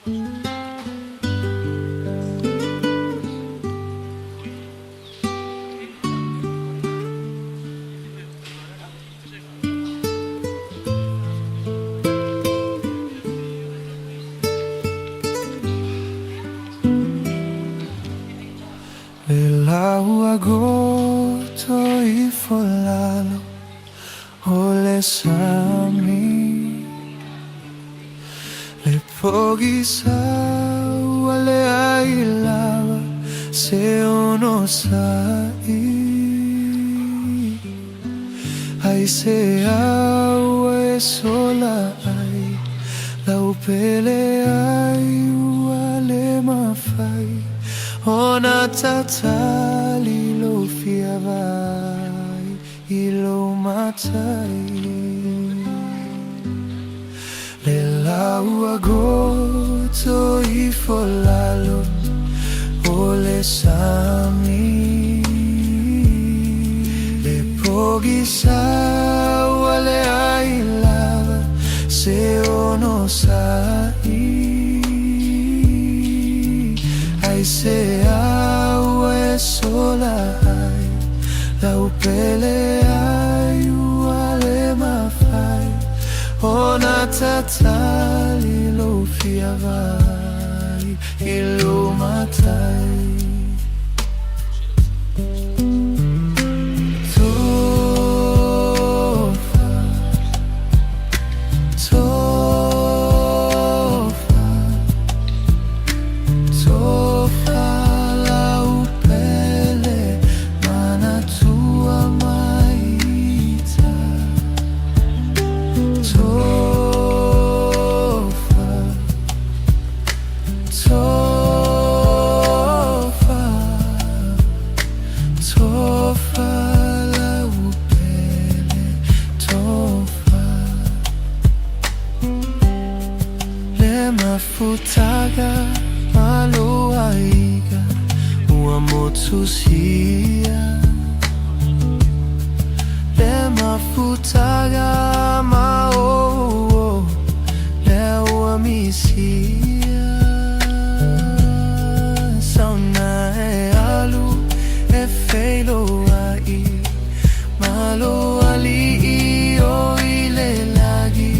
Le lau goto ifo lalo o le sami. Le pogisa ua leai lava se onosa'i. Aisea ua e sola ai lau pele ai ua le mafai ona tatali lou fia vaai i lou matai. Le lau ua goto ifo lalo o le sami. Le pogisa ua leai lava se onosa'i. Aisea ua e sola ai lau pele ai ua le mafai ona tatali lou fia vaai i lou matai. Tofa, tofa, tofa lau pele manatua mai ita. Tofa, tofa, tofa lau pele tofa. Le mafutaga ma lou aiga ua motusia. Le mafutaga ma ou lea ua misia. Sauna e alu e feiloai ma lou alii o i le lagi.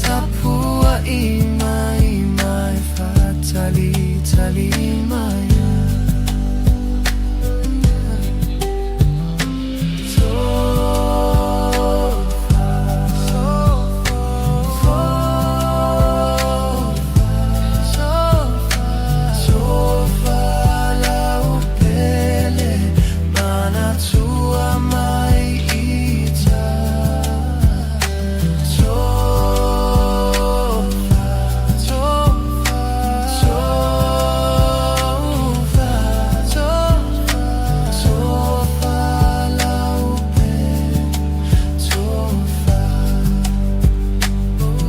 Tapua'i mai ma e faatalitali mai. Tofa, tofa, tofa lau pele manatua mai ita. Tofa, tofa, tofa, tofa, tofa lau pele tofa. Tofa,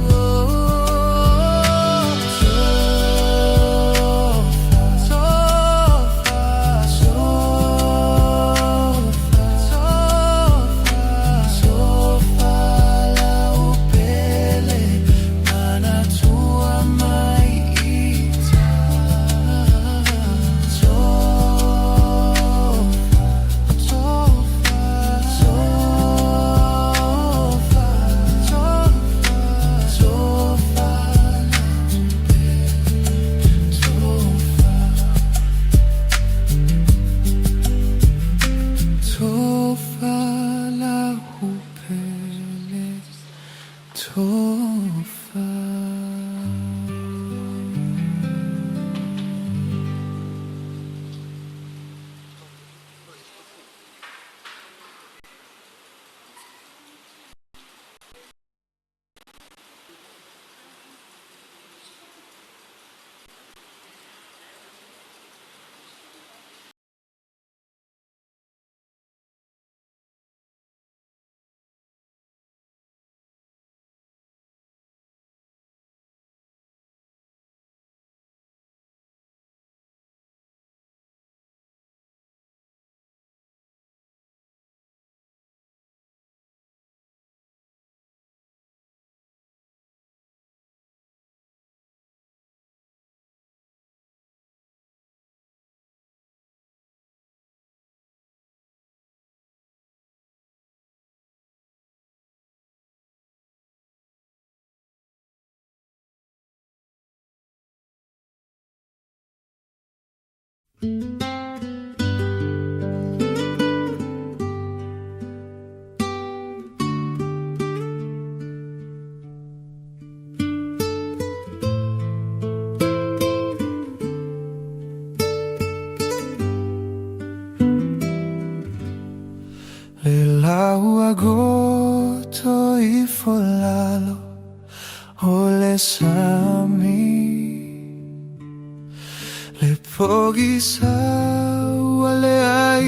tofa, tofa, tofa, tofa lau pele manatua mai ita. Tofa, tofa, tofa, tofa, tofa lau pele tofa. Tofa lau pele tofa. Le lau agoto ifo lalo o le sami, le pogisa ua leai.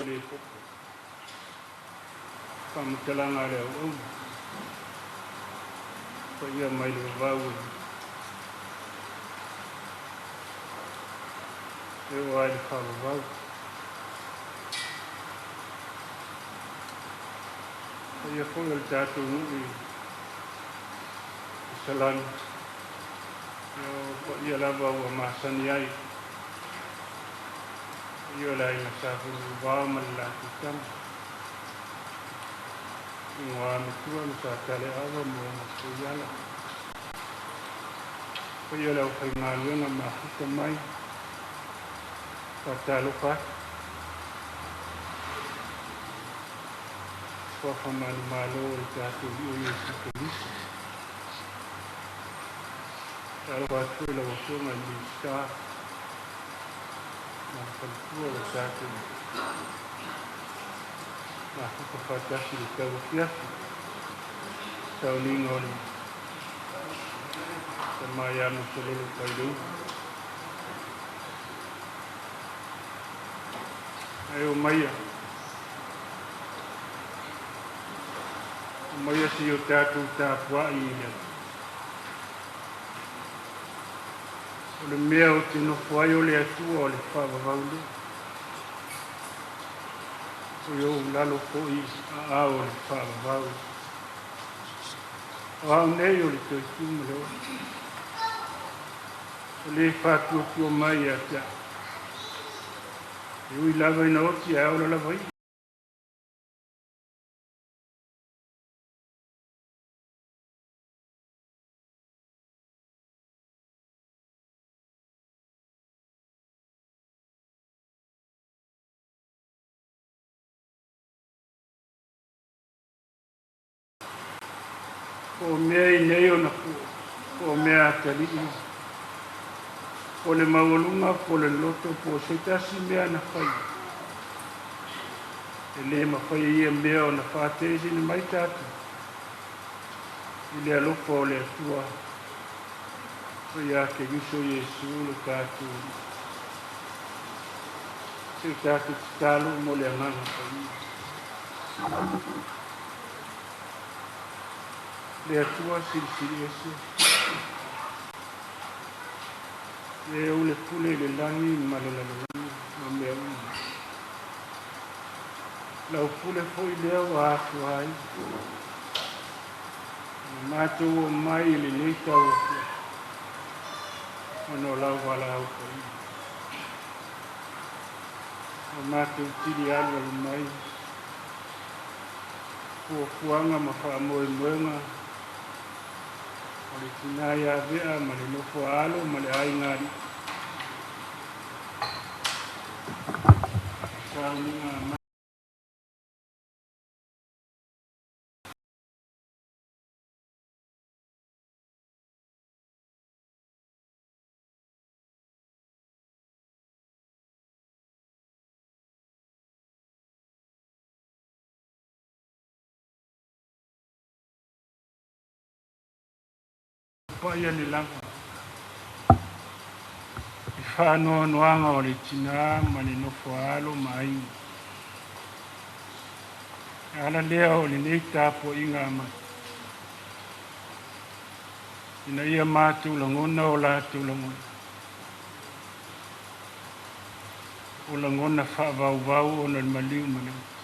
Le popo faamatalaga a le auauna paia mai le vavau e oo lava i le faavavau. Paia foi o le tatou nuu i Salani, o paia lava ua masani ai, paia o le aiga Sa Fenunuivao ma le latou tama, Igoamatua ma Sataleava ma ona Fuiala. Paia o le aufaigaluega mafuta mai, faatalofa atu, suafa manumalo o le tatou Alii o Iesu Keriso. Talofa atu foi i lau Afioga i le Minisita ma le faletua ua tatou mafuta faatasi i le tauafiafi, sauniga o le tama ia Masalolo Paileula. Ae omaia, omaia se i o tatou tapuai i le Atua. O le mea ou te nofo ai o le Atua o le faavavau lea. O i ou lalo foi aao o le faavavau. O au nei o le toetu ma le ola. O le faatuatua mai ia te au. E ui lava ina oti ae ola lava ia. Po o mea i nei ona po, po o mea atalii, po o le maualuga, po o le loto, po o se tasi mea na faia. E le mafai e ia mea ona faateesina mai tatou i le alofa o le Atua o ia Keriso Iesu lo tatou Alii. Se o tatou tatalo mo le Agaga Paia. Le Atua Silisili Ese, e ou le pule i le lagi ma le lalolagi ma mea uma. Lau pule foi lea ua afua ai ona matou oo mai i lenei tauafiafi ona o lau valaau paia. Ua matou tili alualu mai fuafuaga ma faamoemoega o le tina ia Vea ma le nofo a alo ma le aiga alii. Sauniga pai ane lava i faanoanoaga o le tinā ma le nofo a alo ma aiga. E ala lea o lenei tapuaiga amata, ina ia matou lagona o latou lagona, o lagona faavauvau ona o le maliu ma le oti.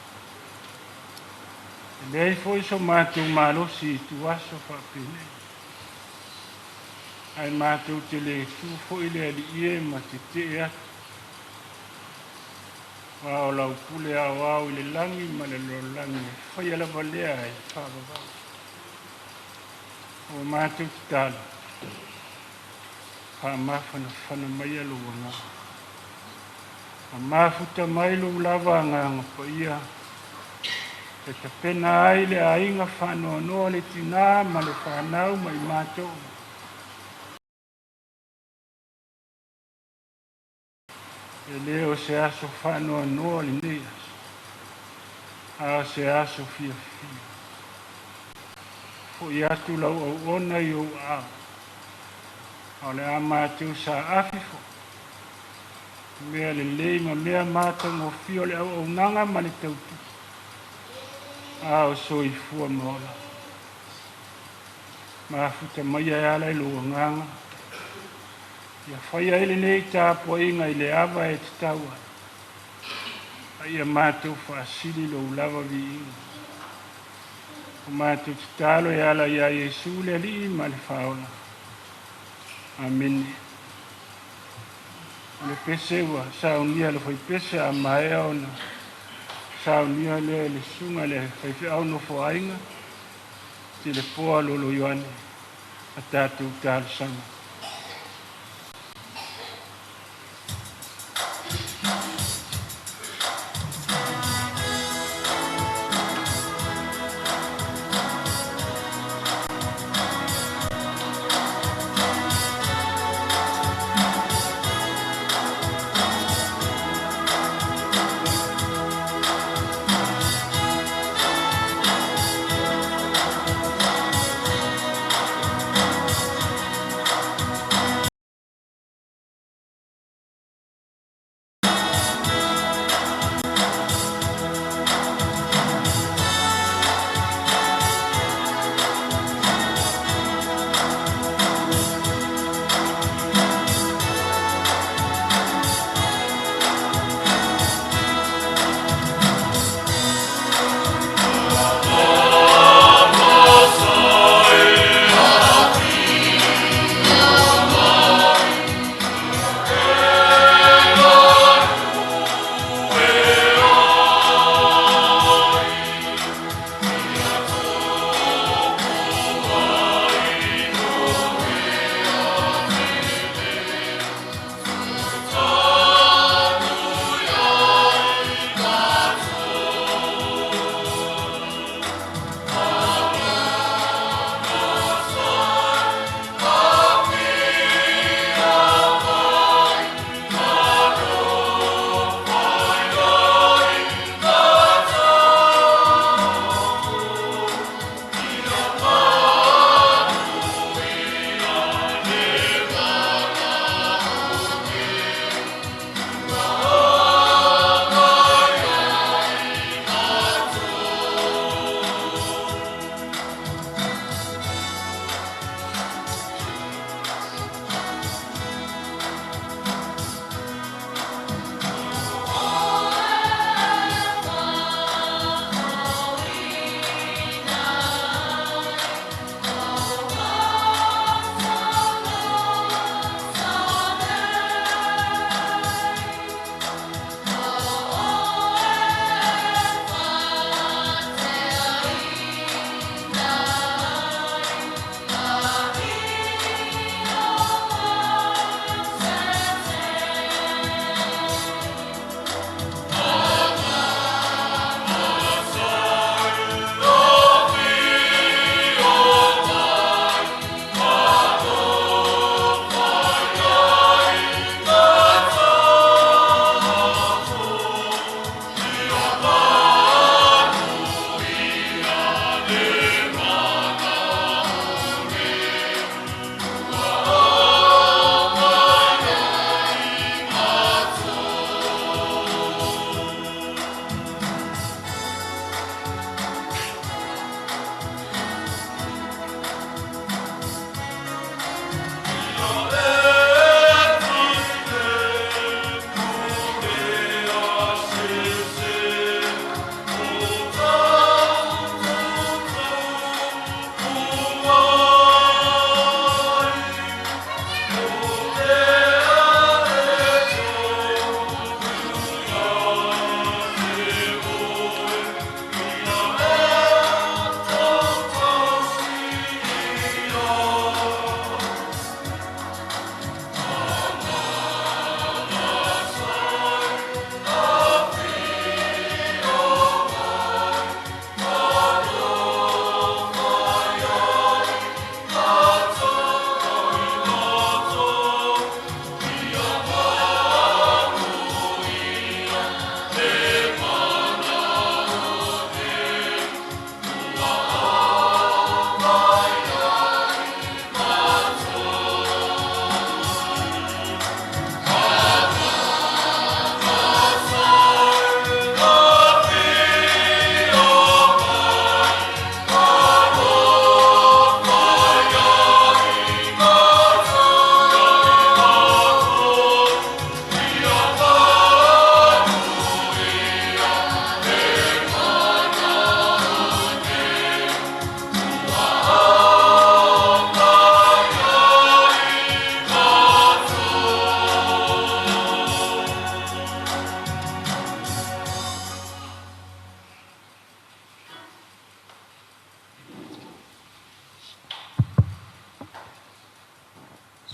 E leai foi so matou malosi i ituaso faapenei, ae matou te le tu foi le alii e ma tetee atu, aua o lau pule aoao i le lagi ma le lalolagi e faia lava lea e faavavau. Ua matou tatalo, faamafanafana maia lou agaga, ma mafuta mai lou lava agaga paia, e tapena ai le aiga faanoanoa, le tinā ma le fanau ma i matou, E le o se aso faanoanoa lenei aso, a o se aso fiafia. Fo'i atu lau auona i ou aao, a o le a matou saafi foi, mea lelei ma mea matagofie o le auaunaga ma le tautua, a o soifua ma ola. Mafuta maia e ala i lou agaga, ia faia ai lenei tapuaiga i le ava e tatau ai, a ia matou faasili lou lava viiga. O matou tatalo e ala iā Iesu le Alii ma le Faaola. Amene. O le pese ua saunia e le faipese a maea ona saunia lea e le susuga i le faifeau nofoaiga Telepoa Lolo Ioane a tatou talosaga.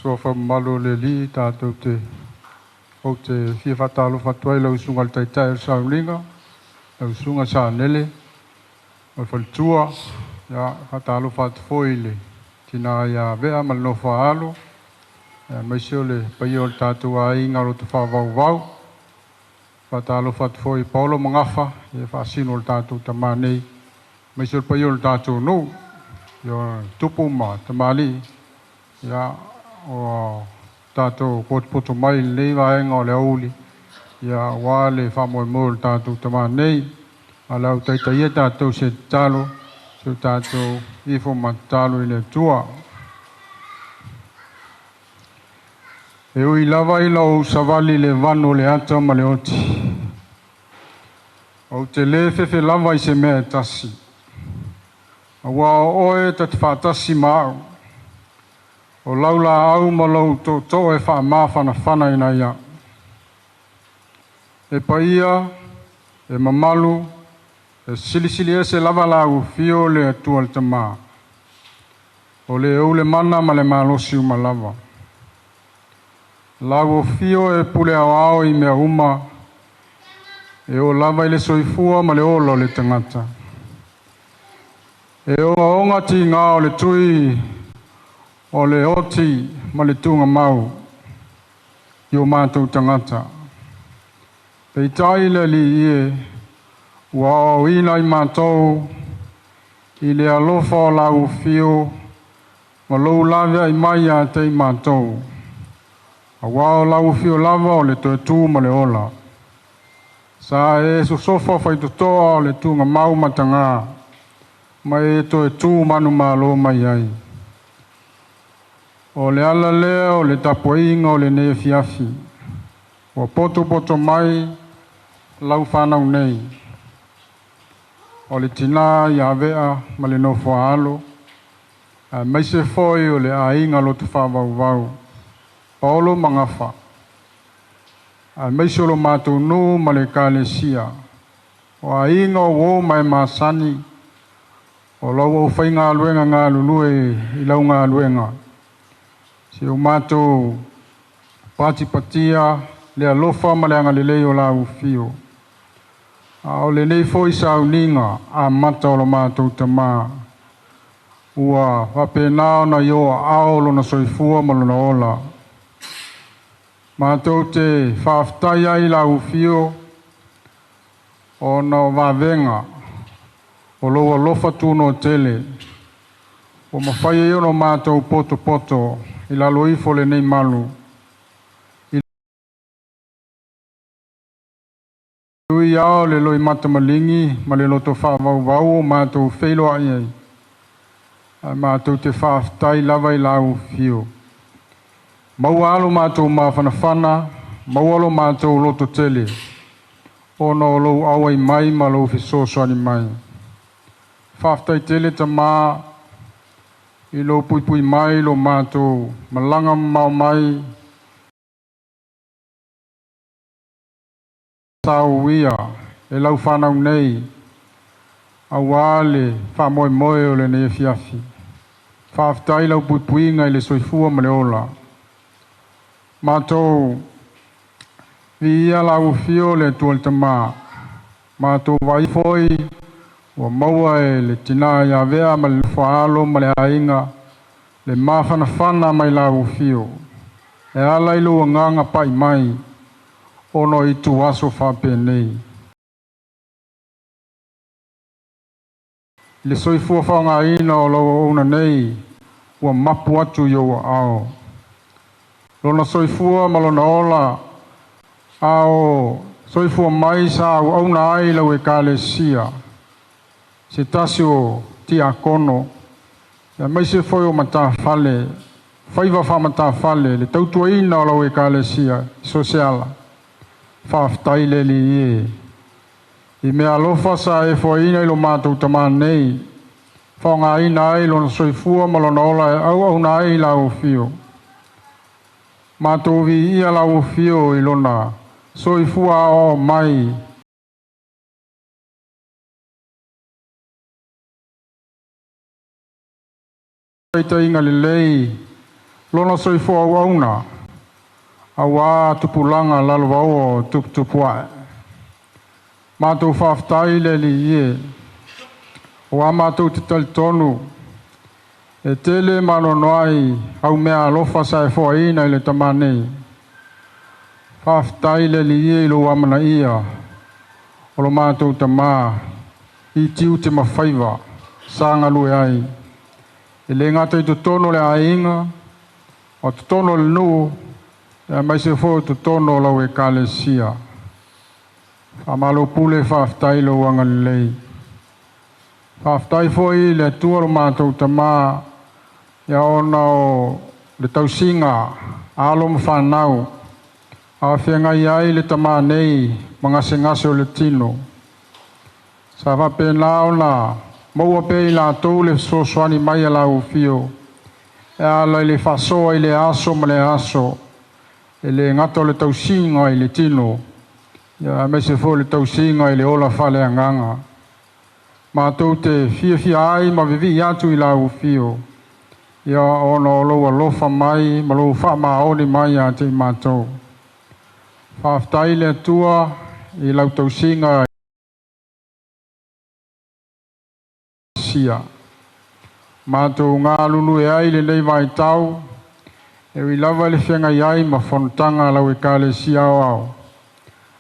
Suafa mamalu o le Alii, tatou te ou te fia faatalofa atu ai lau Susuga i le Taitai o le Sauniga, lau Susuga Sanele ma le faletua. Ia, faatalofa atu foi i le tina ia Vea ma le nofo a alo, aemaise o le paia o le tatou aiga o loto faavauvau. Faatalofa atu foi i Paolo Magafa, e faasino o le tatou tamā nei, aemaise o le paia o le tatou nuu, ia tupu ma tamalii, ia, ua tatou potopoto mai i lenei vaega o le aoauli, ia, aua le faamoemoe o le tatou tamā nei. A o le a ou taitaia tatou i se tatalo, se o tatou ifo ma tatalo i le Atua. E ui lava ina ou savali i le vanu o le ata ma le oti, ou te lē fefe lava i se mea e tasi, auā o oe ta te faatasi ma au, o lau laau ma lou tootoo e faamafanafanaina ai au. E paia, e mamalu, e silisili ese lava lau afio le Atua le Tama, o le ou le mana ma le malosi uma lava. Lau afio e pule aoao i mea uma, e oo lava i le soifua ma le ola o le tagata. E ogaoga tigā o le tui o le oti ma le tugamau i o matou tagata. Peitai le Alii e, ua aoaoina i matou i le alofa o lau afio ma lou laveai mai ia te i matou, auā o lau afio lava o le toe tu ma le ola. Sa e sosofa faitotoa o le tugamau matagā, ma e toe tu manumalo mai ai. O le ala lea o le tapuaiga o lenei afiafi, ua potopoto mai lau fanau nei, o le tinā ia Vea ma le nofo a alo, aemaise foi o le aiga loto faavauvau, Paolo Magafa, aemaise o lo matou nuu ma le ekalesia, o aiga o uō ma e masani, o lau aufaigaluega galulue i lau galuega, si o matou patipatia le alofa ma le agalelei o lau afio. A o lenei foi sauniga amata o lo matou tamā, ua faapena ona i o aao lona soifua ma lona ola. Matou te faafetai ai i lau afio ona o vavega o lou alofa tunoa tele, ua mafai ai ona matou potopoto i lalo ifo o lenei malu, i le ui lava o le loimata maligi ma le loto faavauvau o matou feiloai ai, ae matou te faafetai lava i lau afio. Maua lava lo matou mafanafana, maua lo matou lototele, ona o lou auai mai ma lou fesoasoani mai. Faafetai tele Tamā i lou puipui mai i lo matou malaga mamao mai sa uia e lau fanau nei, aua le faamoemoe o lenei afiafi. Faafetai lau puipuiga i le soifua ma le ola. Matou viia lau afio le Atua le Tamā, matou vaai foi ua maua e le tinā ia Vea ma le nofo a alo ma le aiga le mafanafana mai lau afio, e ala i lou agaga pai mai ona o ituaso faapenei. I le soifua faaaogaina o lau auauna nei ua mapu atu i ou aao. Lona soifua ma lona ola, a o soifua mai sa auauna ai lau ekalesia, se tasi o tiakono, aemaise foi o matafale, faiva faamatafale, le tautuaina o lau ekalesia i so o se ala. Faafetai le Alii e. I mea alofa sa e foaiina i lo matou tamā nei, faaaogaina ai lona soifua ma lona ola e auauna ai i lau afio. Matou viia lau afio i lona soifua aoao mai taitaiga lelei Lona soifua auauna, auā tupulaga lalovaoa o tuputupuae. Matou faafetai i le Alii e, aua matou te talitonu e tele ma anoanoai au meaalofa sa e foaina i le tama nei. Faafetai i le Alii e i lou amanaia o lo matou tama i tiute ma faiva sa galue ai, e le gata i totonu o le aiga, o totonu o le nuu, aemaise foi o totonu o lau Ekalesia. Faamalo pule, faafetai i lou agalelei. Faafetai foi i le Atua lo matou tama, ia ona o le tausiga a alo ma fanau, a feagai ai le tama nei ma gasegase o le tino. Sa faapena ona maua pea i latou le fesoasoani mai a lau afio, e ala i le faasoa i le aso ma le aso, e le gata o le tausiga i le tino, ia aemaise foi o le tausiga i le ola faaleagaga. Matou te fiafia ai ma vivii atu i lau afio, ia ona o lou alofa mai ma lou faamaoni mai ia te i matou. Faafetai i le Atua i lau tausiga sia. Matou galulue ai i lenei vaitau, e ui lava i le feagai ai ma fonotaga a lau Ekalesia aoao,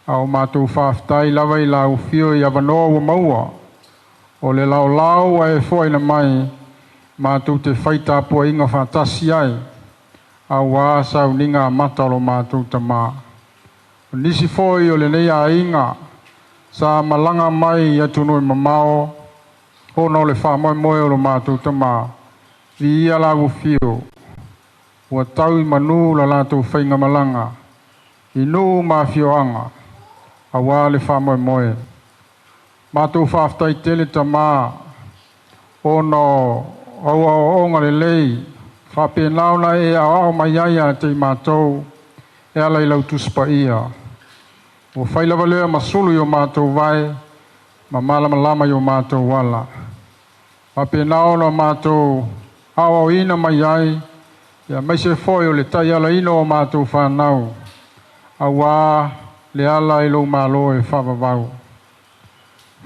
a o matou faafetai lava i lau afio i avanoa ua maua, o le laolao ua e foaina mai, matou te fai tapuaiga faatasi ai, auā sauniga amata o lo matou tama. O nisi foi o lenei aiga sa malaga mai i atunuu e mamao, ona o le faamoemoe o lo matou tama, viia lau afio, ua tau i manu la latou faigamalaga i nuu ma afioaga, auā le faamoemoe. Matou faafetai tele tama, ona o au aoaoga lelei faapena ona e aoao mai ai ia te i matou e ala i lau Tusi Paia. Ua fai lava lea ma sulu i o matou vae ma malamalama i o matou ala. Faapena ona matou aoaoina mai ai, aemaise foi o le taialaina o matou fanau, auā le ala i lou malo e faavavau.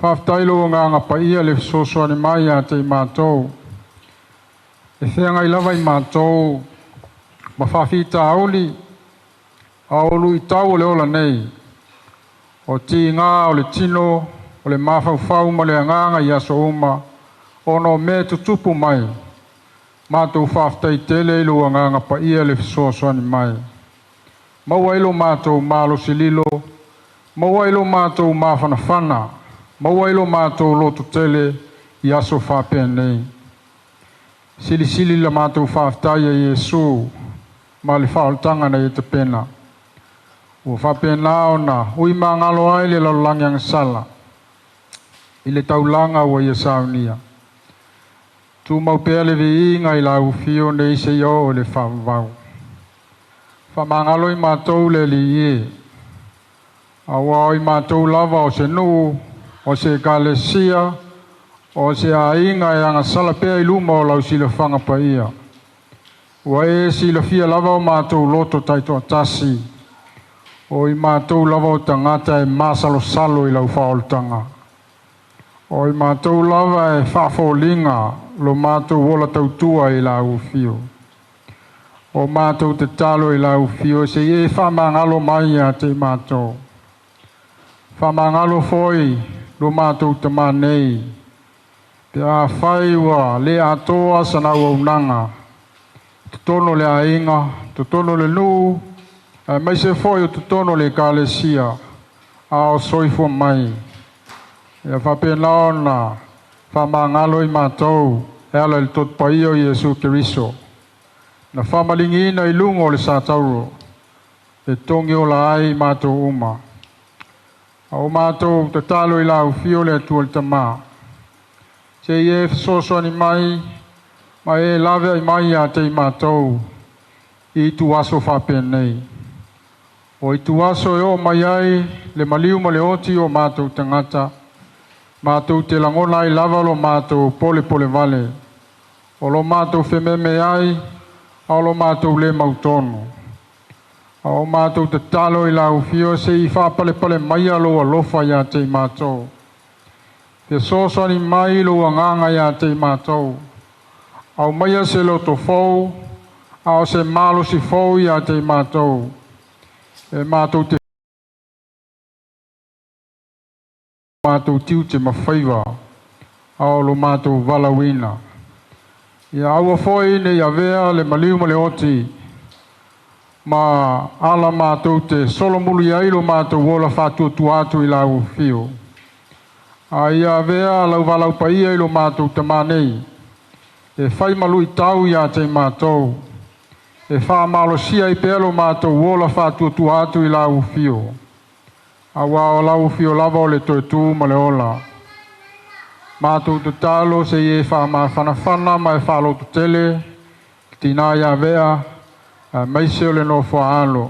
Faafetai lou agaga paia le fesoasoani mai ia te i matou, e feagai lava i matou ma faafitauli a o luitau o le ola nei, o tiga o le tino, o le mafaufau ma le agaga i aso uma, ona o mea e tutupu mai. Matou faafetai tele i lou agaga paia le fesoasoani mai. Maua ai lo matou malosi lilo, maua ai lo matou mafanafana, maua ai lo matou loto tele i aso faapenei. Silisili la matou faafetai e Iesu ma le faaolataga na ia tapena. Ua faapena ona ui magalo ai le lalolagi agasala i le taulaga ua ia saunia. Tumau pea le viiga i lau afio nei seia oo i le faavavau. Faamagalo i matou le Alii e, auā o i matou lava o se nuu, o se ekalesia, o se aiga e agasala pea i luma o lau silafaga paia. Ua e silafia lava o matou loto taitoatasi, o i matou lava o tagata e masalosalo i lau faaolataga. O i matou lava e faafoliga lo matou ola tautua i lau afio. O matou tatalo i lau afio, se i e faamagalo mai ia te i matou. Faamagalo foi lo matou tama nei, pe afai ua le atoa sana auaunaga, totonu o le aiga, totonu o le nuu, aemaise foi o totonu o le ekalesia, a o soifua mai. Ia faapena ona faamagalo i matou e ala i le toto paia o Iesu Keriso, na faamaligiina i luga o le satauro, e togi ola ai matou uma. A o matou tatalo i lau afio le Atua le Tama, se i e fesoasoani mai ma e laveai mai ia te i matou i ituaso faapenei. O ituaso e oo mai ai le maliu ma le oti o matou tagata, matou te lagona ai lava lo matou polepole vale, o lo matou fememe ai, A o lo matou le mautonu. A o matou tatalo i lau Afio se i faapalepale maia lou alofa ia te i matou. Fesoasoani mai lou agaga ia te i matou. Aumaia se loto fou, a o se malosi fou ia te i matou. E matou te matou tiute ma faiva, a o lo matou valaauina. Ia aua foi ne i avea le maliu ma le oti, ma ala matou te solomuli ai lo matou ola faatuatua atu i lau Afio. A ia avea lau valaau paia i lo matou tamā nei, e fai ma luitau ia te i matou, e faamalosia ai pea lo matou ola faatuatua atu i lau Afio. Aua o lau Afio lava o le toe tu ma le ola. Matou tatalo se i e faamafanafana ma e faalototele tinā ia Vea, aemaise o le nofo a alo.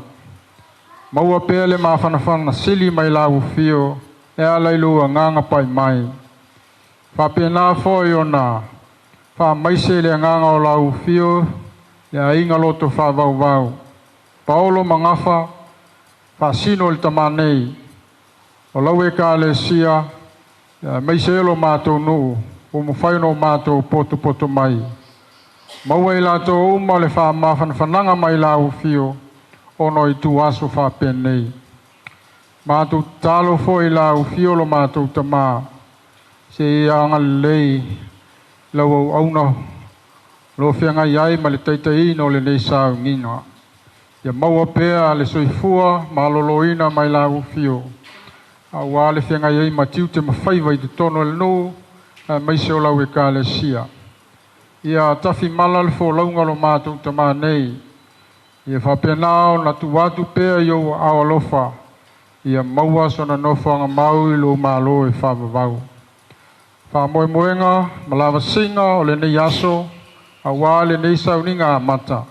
Maua pea le mafanafana sili mai lau Afio e ala i lou agaga pai mai. Faapena foi ona faamaise le agaga o lau Afio le aiga loto faavauvau. Paolo ma Gafa, faasino i le tamā nei, o lau ekalesia, aemaise lo matou nuu, ua mafai ona o matou potopoto mai. Maua i latou uma le faamafanafanaga mai lau Afio, ona o ituaso faapenei. Matou tatalo foi i lau Afio lo matou tamā, se i agalelei lau auauna lo feagai ai ma le taitaiina o lenei sauniga. Ia maua pea le soifua maloloina mai lau Afio, aua le feagai ai ma tiute ma faiva i totonu o le nuu, aemaise o lau ekalesia. Ia tafimala le folauga o lo matou tamā nei, ia faapena ona tuu atu pea i ou aao alofa, ia maua sona nofoaga mau i lou malo e faavavau. Faamoemoega ma lavasiga o lenei aso, aua lenei sauniga amata,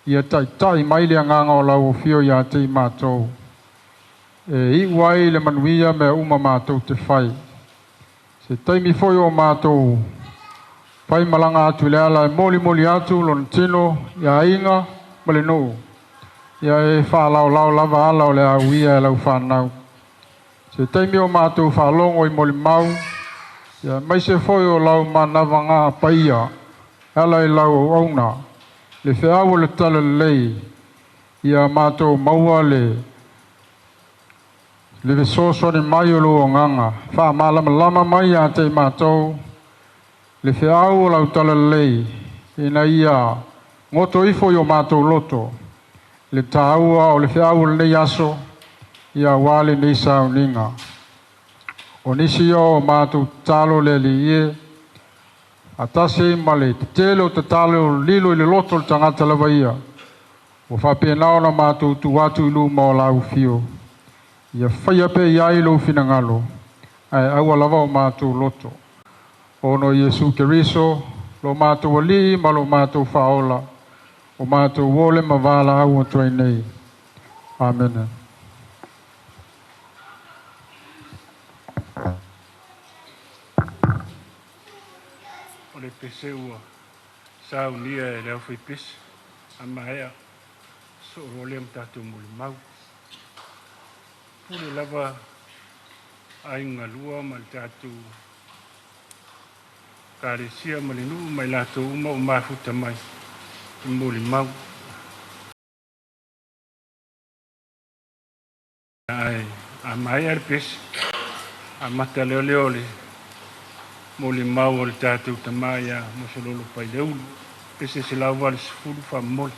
ia taitai mai le agaga o lau Afio ia te i matou. E iu ai le manuia mea uma matou te fai. Se taimi foi o matou fai malaga atu i le ala e molimoli atu lona tino i aiga ma le nuu. Ia e faalaolao lava ala o le a uia e lau fanau. Se taimi o matou faalogo i molimau, ia aemaise foi o lau manavaga paia, e ala i lau auauna, le feau o le talalelei, ia matou maua le fesoasoani mai o lou agaga, faamalamalama mai ia te i matou, le feau o lau talalelei, ina ia goto ifo i o matou loto, le taua o le feau o lenei aso, ia aua lenei sauniga. O nisi o matou tatalo le Alii e, atasi ma le tetele o tatalo lilo i le loto o le tagata lava ia, ua faapena ona matou tu atu i luma o lau Afio. Ia faia pea i ai lou finagalo, ae aua lava o matou loto. Ona o Iesu Keriso, lo matou Alii ma lo matou Faaola, o matou ole ma valaau atu ai nei. Amene. O le pese ua saunia e le aufaipese a maea soo loa lea ma tatou molimau. Pule lava aiga lua ma le tatou ekalesia ma le nuu ma i latou uma ua mafuta mai i molimau. Ae a maea le pese, amata lea lea o le molimau o le tatou tamā ia Mosololo Paileulu. Pese 180 faamomoli.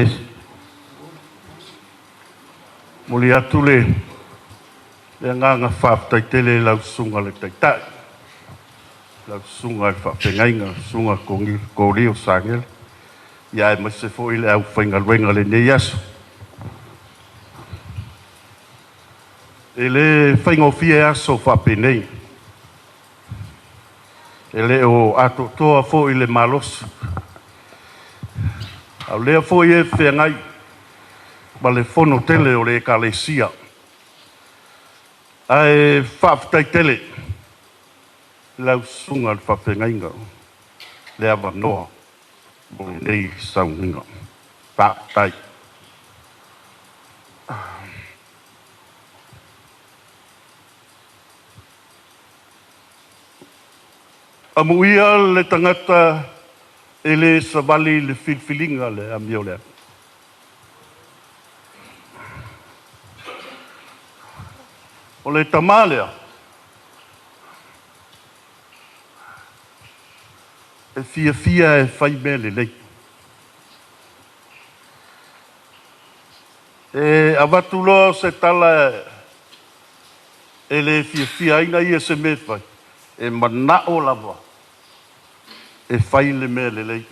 Se isi. Momoli atu le agaga faafetai tele i lau Susuga i le Taitai, lau Susuga i le Faafeagaiga, le Susuga Kolia Sagele, aemaise foi le aufaigaluega i lenei aso. E le faigofie aso faapenei, e le o atoatoa foi le malosi, a o lea foi e feagai ma le fono tele o le Ekalesia. Ae faafetai tele i lau Susuga i le Faafeagaiga le avanoa mo lenei sauniga. Faafetai. Amuia le tagata e le savali i le filifiliga le amio lea. O le tamā lea e fiafia e fai mea lelei. E avatu loa se tala e le fiafia ai na ia se mea e fai, e manao lava e fai le mea lelei.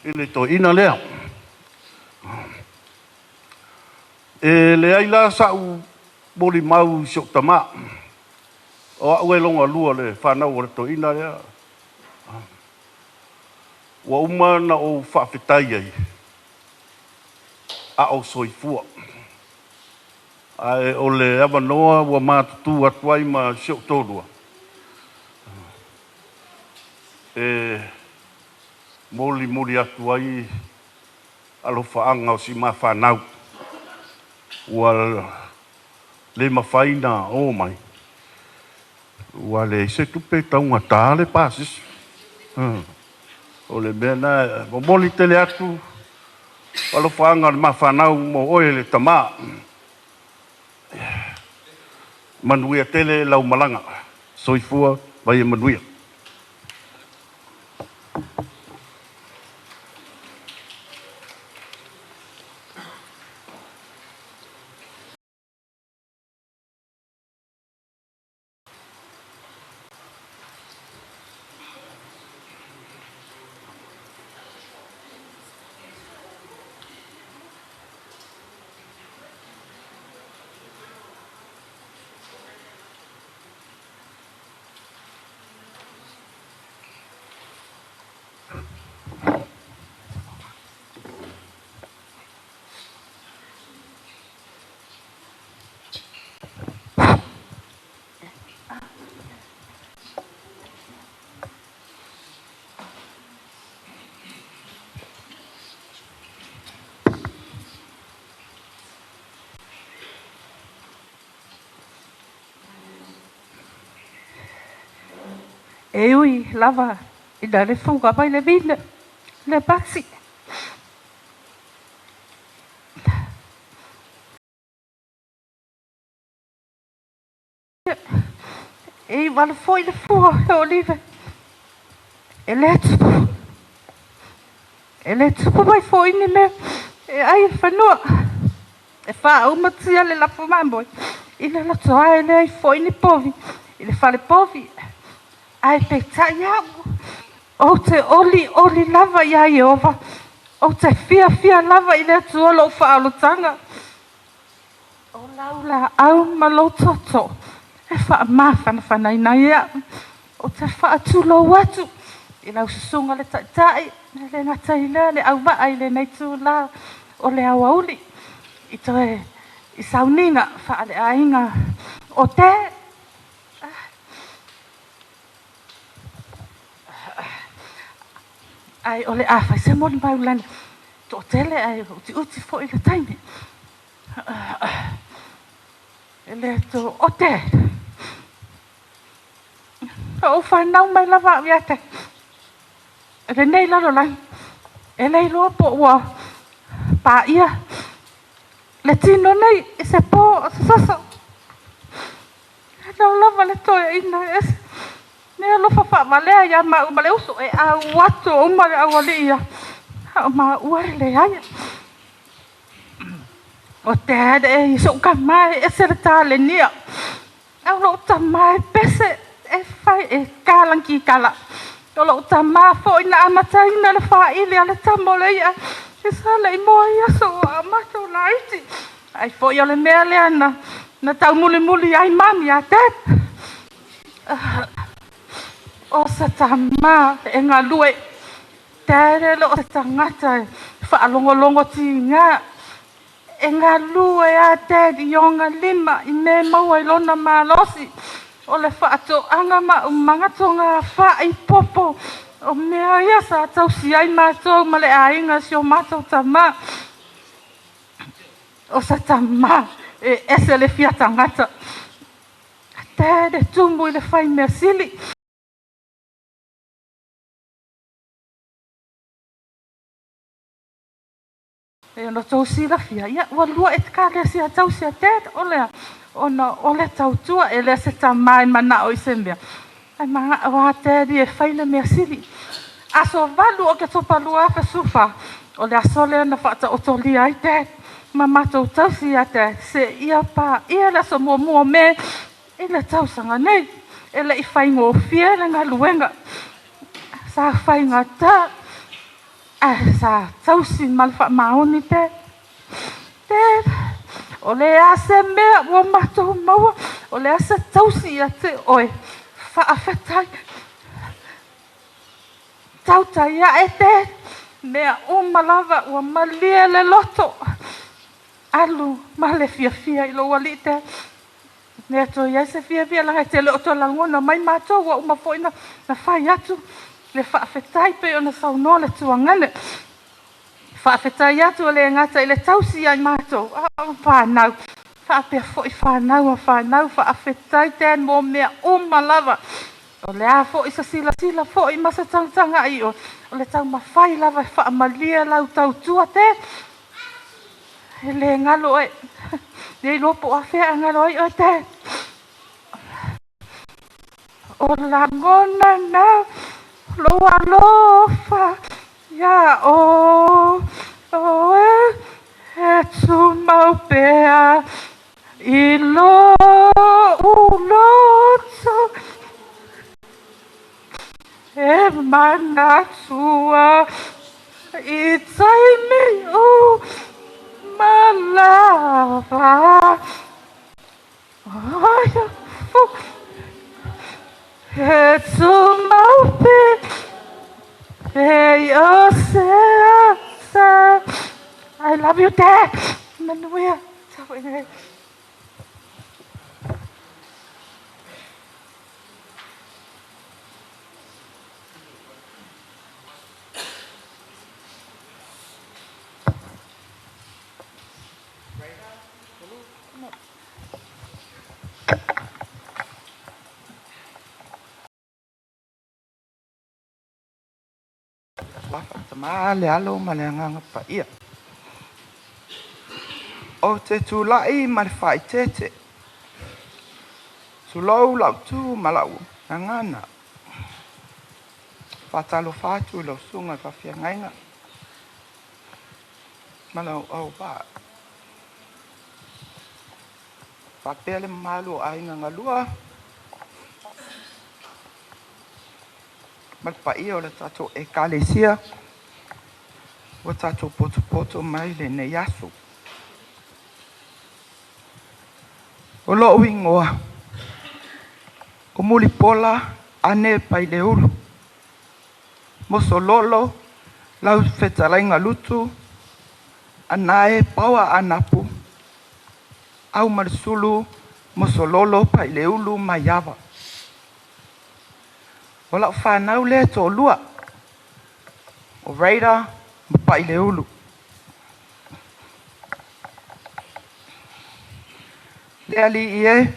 I le toeaina lea. E leai la sa'u molimau i si o'u tamā, o a'u e logalua le fanau o le toeaina lea, ua uma ona ou faafetai ai a o soifua. Ae o le avanoa ua matutu atu ai ma si o'u toalua, e molimoli atu ai alofaaga o si ma fanau ua le mafai na o mai, ua leai se tupe taugata le pasisi. O le mea lena e momoli tele atu alofaaga o le mafanau mo oe le tamā. Manuia tele lau malaga. Soifua ma ia manuia. E ui lava ina le fuga mai le vine, le pasi. E ivala foi le fua e olive. E le tupu. E le tupu mai foi ni mea e ai i le fanua. E faaaumatia le lafo mamoe i le loto ae leai foi ni povi i le fale povi. Ae peitai au, ou te olioli lava iā Ieova, ou te fiafia lava i le Atua lou faaolataga. O lau laau ma lou toto e faamafanafanaina ai au. Ou te faatulou atu i lau susuga le Taitai, e le gata i lea le auvaa i lenei itula o le aoauli i toe i sauniga faaleaiga o te Ae o le a fai se molimau lana toatele ae utiuti foi le taimi. E le to o te. Na ou fanau mai lava au ia te lenei lalolagi. E le iloa po ua paia le tino nei i se po o se soso. E lau lava le toeaina e ese me alofa faavalea ia maua ma le uso e au atu uma le aualii ia. A o maua e leai. O te e i so'u tama e ese le talenia. Au lo'u tama e pese e fai e kalagikala. O lo'u tama fo'i na amataina le fa'ili a le tama o le i'a e sa le'i moa i aso ua amatou laiti. Ai fo'i o le mea lea na taumulimuli ai mami a Dad. O se tama e galue. Dad e le o se tagata e faalogologo tiga. E galue a Dad i ona lima i mea e maua i lona malosi. O le faatoaga ma umagatoga faaipopo o mea ia sa tausi ai matou ma le aiga si o matou tama. O se tama e ese le fia tagata. Dad e tumu i le fai mea sili. E ona outou silafia, ia, ua lua ekalesia tausi a Dad, o lea, ona o le tautua, e le o se tama e manao i se mea. Ae manao lava Dad e fai le mea sili. Aso 8 o Oketopa 2014, o le aso lea na faataotolia ai Dad ma matou tausi ia Dad seia paia le aso 1 o Me i le tausaga nei. E le i faigofie le galuega, sa faigata, ae sa tausi ma le faamaoni Dad. Dad, o le a se mea ua matou maua, o le a se tausi ia te oe, faafetai. Tautai ae Dad, mea uma lava ua malie le loto. Alu ma le fiafia i lou alii Dad. Lea toe i ai se fiafia leaga e te le o toe lagona mai matou ua uma foi na fai atu le faafetai pei ona saunoa le tuagane. Faafetai atu e le gata i le tausi ia i matou, a o fanau. Faapea foi fanau a fanau, faafetai Dad mo mea uma lava. O le a foi se silasila foi ma se tagatagai o le taumafai lava e faamalie lau tautua Dad. E le galo oe. Le iloa po o afea a galo ai oe Dad. O lagona na lou alofa ia oe e tumau pea i lou loto e manatua i taimi uma lava. Ai, e tumau pea e o se asa. I love you, Dad. Manuia. Tau e nei. Ua faatamā le Alo ma le Agaga Paia. Ou te tulai ma le faaeteete. Tulou lau tu ma lau gagana. Faatalofa atu i lau susuga i le faafeagaiga ma lau auvaa. Faapea le mamalu o aiga galua ma le paia o le tatou ekalesia ua tatou potopoto mai lenei aso. O lou igoa, o Mulipola Ane Paileulu, Mosololo lau fetalaiga Lutu, Anae Paoa Anapu, au ma le sulu Mosololo Paileulu Maiava. O lau whanau lea toalua, o Raider ma Paileulu. Le Alii e,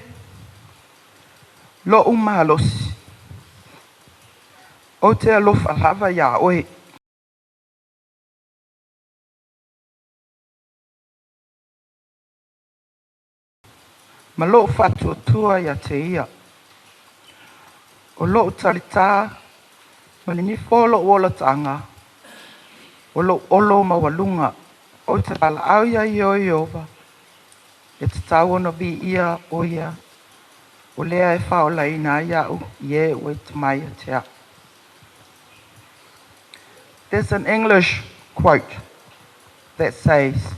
lo'u malosi, ou te alofa lava iā oe. Ma lo'u faatuatua ia te ia. O lo'u talitā ma le nifo o lo'u olataga, o lou olo maualuga. Ou te valaau ia Ieova, e tatau ona viia o ia, o lea e faaolaina ai au i e ua ita mai ia te au. There's an English quote that says,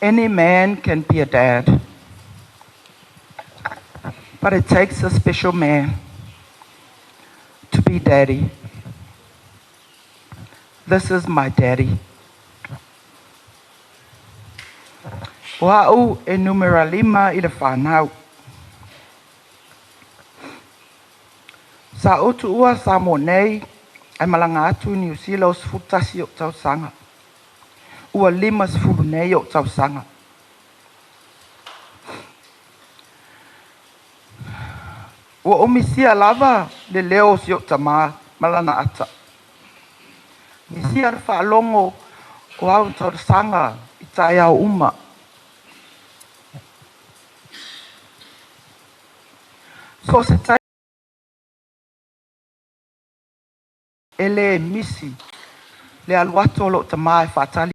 "Any man can be a dad, but it takes a special man to be daddy." This is my daddy. O a'u e numera 5 i le fanau. Sa ou tuua Samoa nei ae malaga atu i Niu Sila o 11 o'u tausaga. Ua 50 nei o'u tausaga. Ua ou misia lava le leo o si o'u tamā ma lana ata. Misia le faalogo o au talosaga i taeao uma. So o se e lē misi le alu atu o lo'u tamā e faatali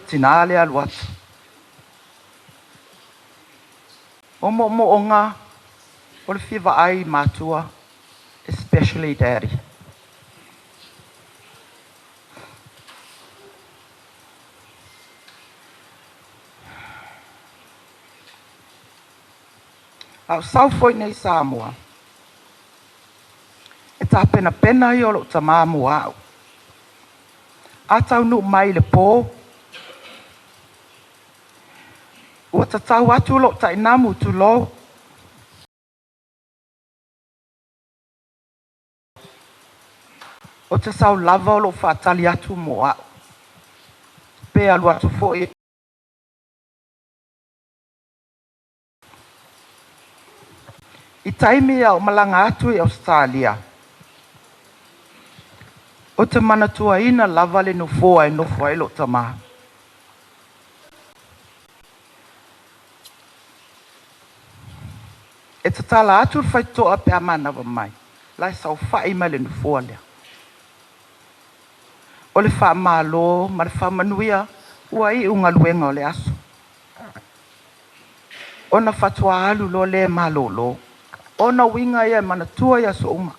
tinā le alu atu. O moomooga o le fia vaai matua, especially daddy. A o sau foi nei Samoa, e tapenapena ia o lo'u tamā mo a'u. A taunuu mai i le pō, ua tatau atu lo'u tainamu tulou. O te sau lava o lo'u faatali atu mo a'u. Pe alu atu fo'i i taimi a o malaga atu i Ausetalia. O te manatuaina lava le nofoa e nofo ai lo'u tamā. E tatala atu le faitotoa pe a manava mai, la e saofa'i mai le nofoa lea. O le faamālō ma le faamanuia ua iu galuega o le aso. Ona faatoa alu loa lea e malōlō. Ona uiga ia e manatua i aso uma.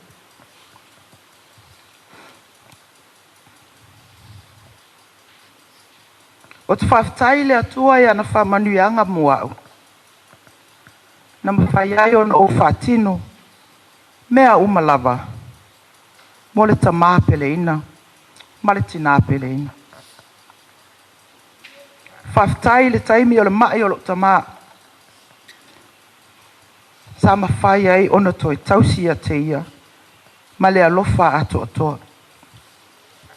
O te faafetai i le Atua i ana faamanuiaga mo a'u. Na mafai ai ona ou faatino mea uma lava mo le tamā peleina ma le tinā peleina. Faafetai i le taimi o le ma'i o lo'u tamā. Sa mafai ai ona toe tausi ia te ia ma le alofa atoatoa.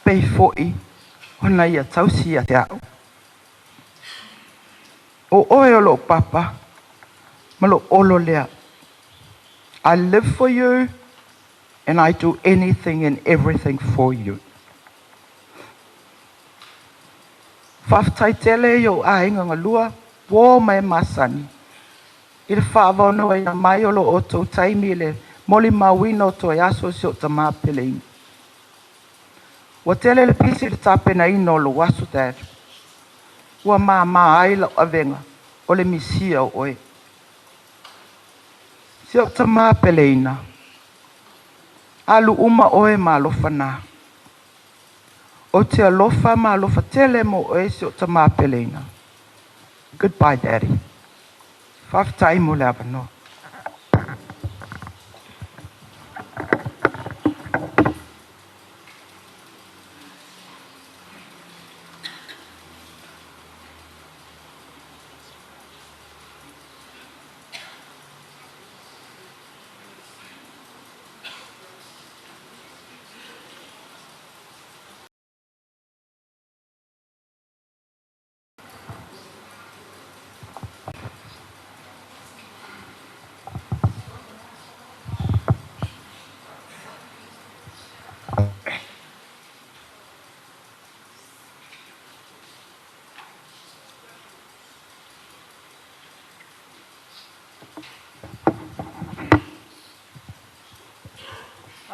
Pei fo'i ona ia tausi ia te a'u. O oe o lo'u papa ma lo'u olo lea. I live for you and I do anything and everything for you. Faafetai tele i ou aiga galua, uō ma e masani. I le faavanoaina mai o lo outou taimi i le molimauina o toe aso o si o'u tamā peleina. Ua tele le pisi i le tapenaina o lou aso, Dad. Ua māmā ai lau avega o le misia o oe. Si o'u tamā peleina, alu uma oe ma alofa nā. Ou te alofa ma alofa tele mo oe si o'u tamā peleina. Goodbye, Daddy. Faafetai mo le avanoa.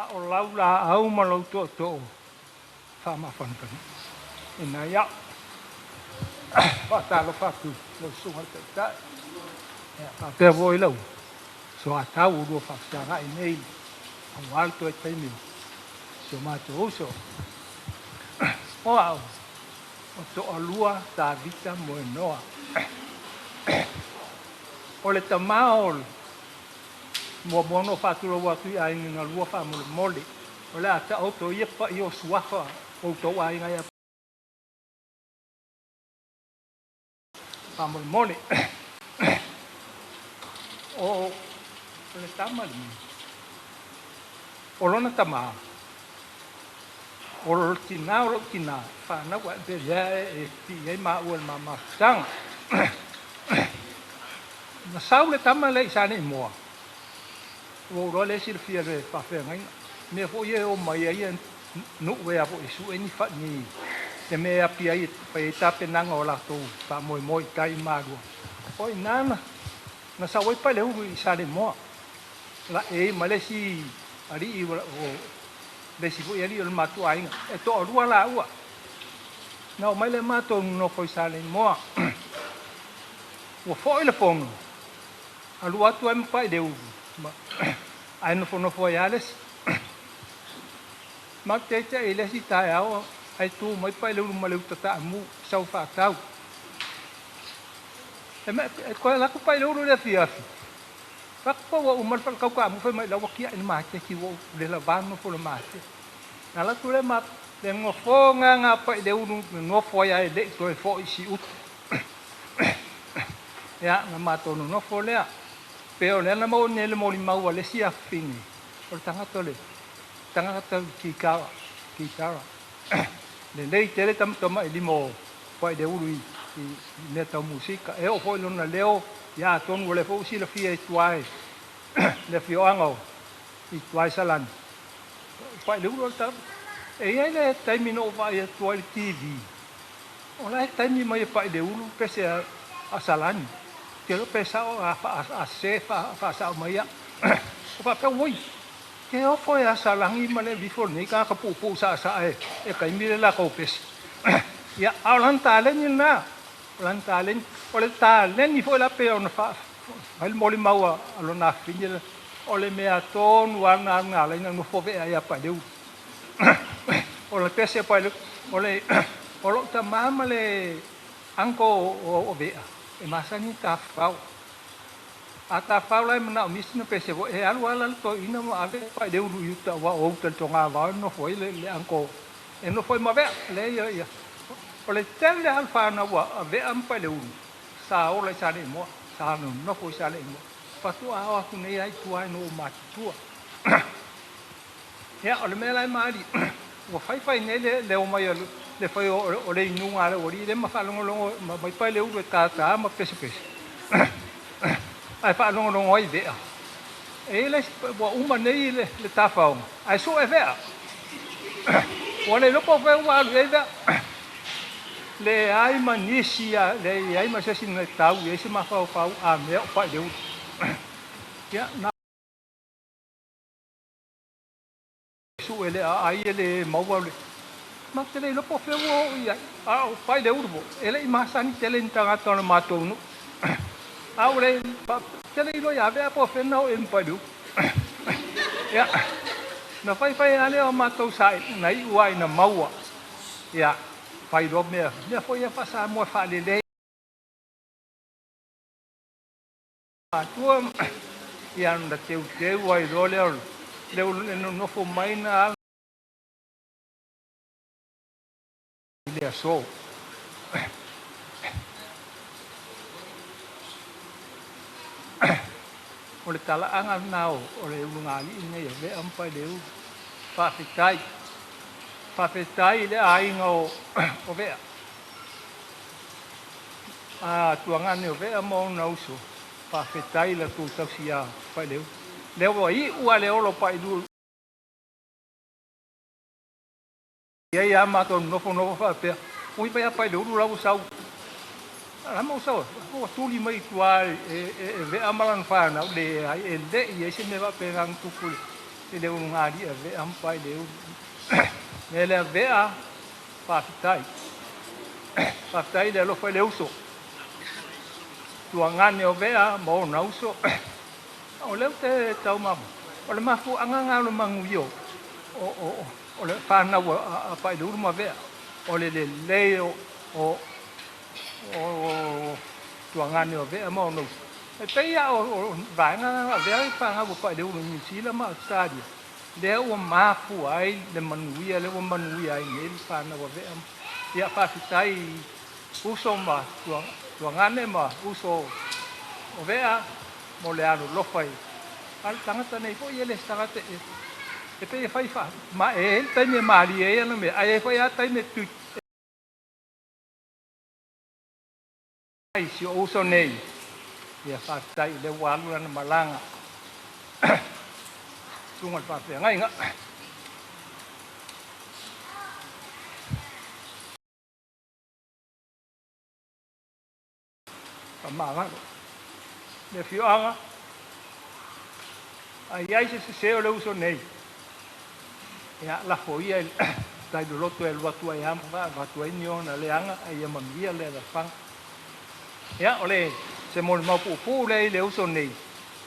A o lau laau ma lou tootoo faamafanafanaga ina ai a'u. Faatalofa atu i lau Susuga i le Taitai, ia faapea foi lau soatau ua lua faafesagai nei aua le toe taimi o si o matou uso. O a'u o toalua Tavita Moenoa. O le tama o Muamua ona ou faatulou atu i aiga galua faamolemole, o le a taoto ia paia o suafa o outou aiga ia faamolemole. O le tama lenei, o lona tama, o le tina o lou tina, fanau ae pe lea e pipii ai maua i le ma mafutaga. Na sau le tama lea i Saleimoa, ua ou iloa lea e silafia e le faafeagaiga. Mea foi ia e omai ai nuu e a foi e sue ni ni le mea e api ai e fai ai tapenaga o latou faamoemoe i tai i Malua. O i ina na na sau ai Paleulu i Saleimoa. Laei ma le isi alii o le isi foi alii o le matou aiga. E toalua laua. Na omai lea matou nonofo i Saleimoa. Ua foi le fono, alu atu ai ma Paileu, ae nofonofo ai lava le isi. Matou te taitai i le isi taeao ae tu mai Paileu ma le uta taamu sau faatau. E toe alu atu Paileu i le afiafi, fai atu ua uma le falekau taamu fai mai la ua tiai le maketi ua ou le lava nofo i le maketi. Na alu atu lea ma le nofoga Paileu nofo ai ae le i toe foi i Siutu. Ia, na matou nonofo lea. Pe o lea na maua nei le molimau a le isi afafine, o le tagata o le tagata kikara, kitara. Lelei tele tamatamailima o Paileu i mea tau musika. E oo foi lona leo, ia atonu o lea foi ua silafia i tua i le afioaga o i tua i Salani. Paileu o le tagata. E i ai le taimi na ou vaai atu ai i le TV, O la e taimi mai e Paileu pese a Salani. Te iloa pe sao a sese faasao mai ia. O faapea, oi, te ofo e a Salani ma le vifo lenei tagata puupuu saasaa e taimi le latou pese. Ia, a o lana taleni lena. O lana taleni. O le taleni foi la pei ona fai le molimau a lona afafine, o le mea tonu lava lena na ala ai ona nofo vea ia Paileu. O le pese Paileu, o le o lou tama ma le uncle o Vea, e masani tafafao. A tafafao la e manaomia sina pese foi, e alu lava la le toeaina ma ave Paileu i uta aua o uta i le togavao e nofo ai le uncle, e nofo ai ma Vea. Lea ia, ia. O le tele lava o le fanau a Vea ma Paileu sa ola i Saleimoa, sa nonofo i Saleimoa. Faatoa oo atu nei lava i tua ina ua matutua. Ia, o le mea la e maali, ua faifai nei le omai o le fai o le inuga a le aualii lea ma faalogologo mai Paileu e tātā ma pesepese, ae faalogologo ai Vea. E i ai le isi, ua uma nei le tafaoga, ae sue Vea. Ua le iloa po o fea ua alu i ai Vea. Leai ma nisi, leai ma se isi na tau i ai se mafaufau a mea o Paileu. Ia, na Sue le aai e le maua le ma te le iloa po o fea ua oo i ai. A o Paileu foi, e le i masani tele ni tagata o le matou nuu. A ua le te le iloa ia Vea po o fea na oo i ai ma Paileu. Ia, na faifai lava lea o matou sailiga na iu lava ina maua. Ia, fai loa mea, mea foi ia faa-Samoa e faalelei. Atua ia na teuteu ai loa lea o le nonofo mai na i le aso. O le talaaga lena o le ulugalii lenei o Vea ma Paileu. Faafetai. Faafetai i le aiga o Vea. A tuagane o Vea ma ona uso, faafetai i la tou tausi iā Paileu. Lea ua iu a le olo Paileu i ai a matou nofonofo faapea, ui mai a Paileu la ua sau. La ma ua sau, ua tuli mai i tua e Vea ma lana fanau, leai, e le i ai se mea faapena na tupu. i le ulugalii a Ve'a ma Paileu. Mea lea Ve'a, faafetai. Faafetai i le alofa i le uso. Tuagane o Ve'a ma ona uso. O lea ou te tau o le mafuaaga lena o le manuia o le fanau a Pailulu ma Ve'a. O le lelei o tuagane o Ve'a ma ona uso. E pei lava o vaega na avea i fanau a Pailulu i Niu Sila ma Ausetalia, lea ua mafua ai le manuia, lea ua manuia ai nei le fanau a Ve'a. Ia faafetai uso ma tuagane ma uso o Ve'a mo le alolofa i a le tagata nei foi e le se tagata e pei e fai faa ma e ai le taimi e malie ai ana mea, ae i ai foi lava taimi e tui ai si ou uso nei. Ia faafetai o lea ua alu lana malaga susuga i le faafeagaiga. Faamagalo le afioaga a i ai se sese o le uso nei, ia lafo ia i tai loloto e alu atu ai lava ma avatu ai ni ona leaga, a ia manuia le alafaga. Ia o le se molimau puupuu lea i le uso nei,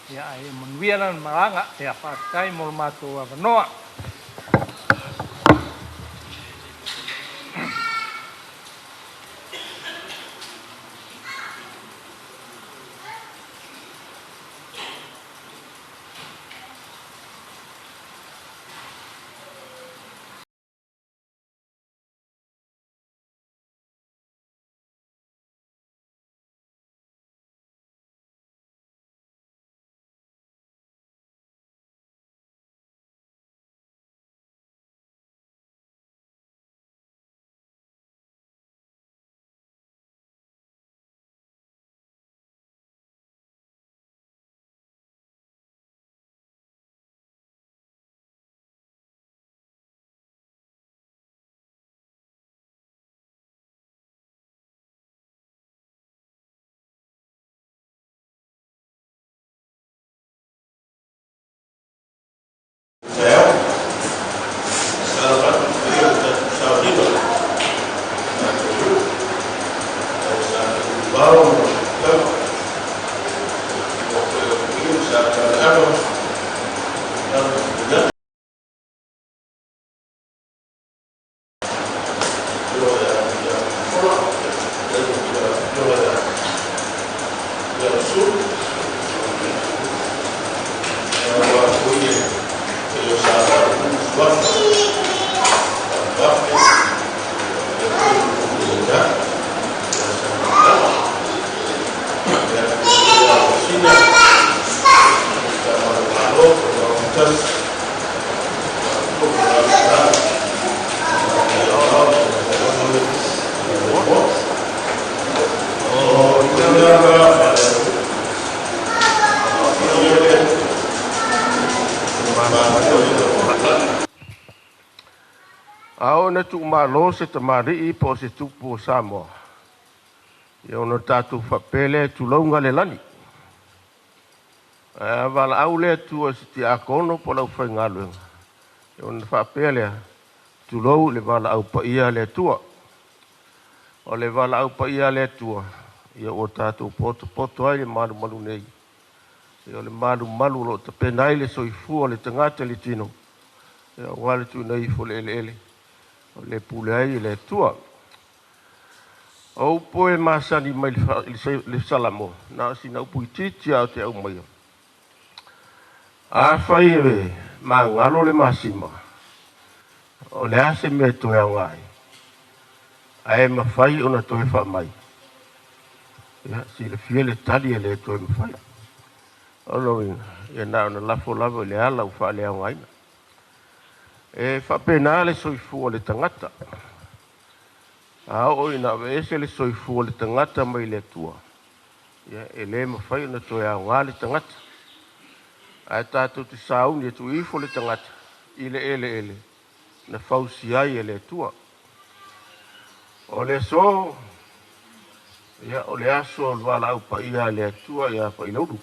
ia ae ia manuia lana malaga. Ia faafetai mo le matou avanoa. Taeao. Tatalo atu i le paia o le tatou sauniga, le tatou nuu, lau Sa Feuluvao ma lou tau, ua foi o Tuiu Sa Taleava, Lalo Tuinata, Afioga ia Ia Fola, Afioga ia Lealasulu, aua foi e o sa faauluulu suafa, Faavafe, faapea foi le Taitai ia Samatau, le afioga ia Alosina, Tama o le Malo, Tama Tasi, Faatuo le A oo ina tuumalo se tamalii po o se tupu o Samoa, ia ona tatou faapea lea, tulouna le lagi. Ae a valaau le Atua i se tiakono po o le aufaigaluega, ia ona faapea lea, tulou i le valaau paia a le Atua. O le valaau paia a le Atua, ia ua tatou potopoto ai le malumalu nei. Ia o le malumalu o lo o tapena ai le soifua o le tagata i le tino, ia aua le tuuina ifo i le eleele, o le pule ai e le Atua. O upu e masani mai le Salamo, na o sina upu itiiti lava ou te aumaia. Afai e magalo le masima, o le a se mea e toe aoga ai, ae mafai ona toe faamai? Ia, silafia le tali e le toe mafai. O lona uiga, ia na ona lafo lava i le ala ua faaleaogaina. E faapena le soifua o le tagata. A oo ina aveese le soifua o le tagata mai le Atua, ia e le mafai ona toe aoga le tagata. Ae tatou te sauni e tuu ifo le tagata i le eleele na fausia ai e le Atua. O le aso, ia o le aso o le valaau paia a le Atua ia Pailaulu.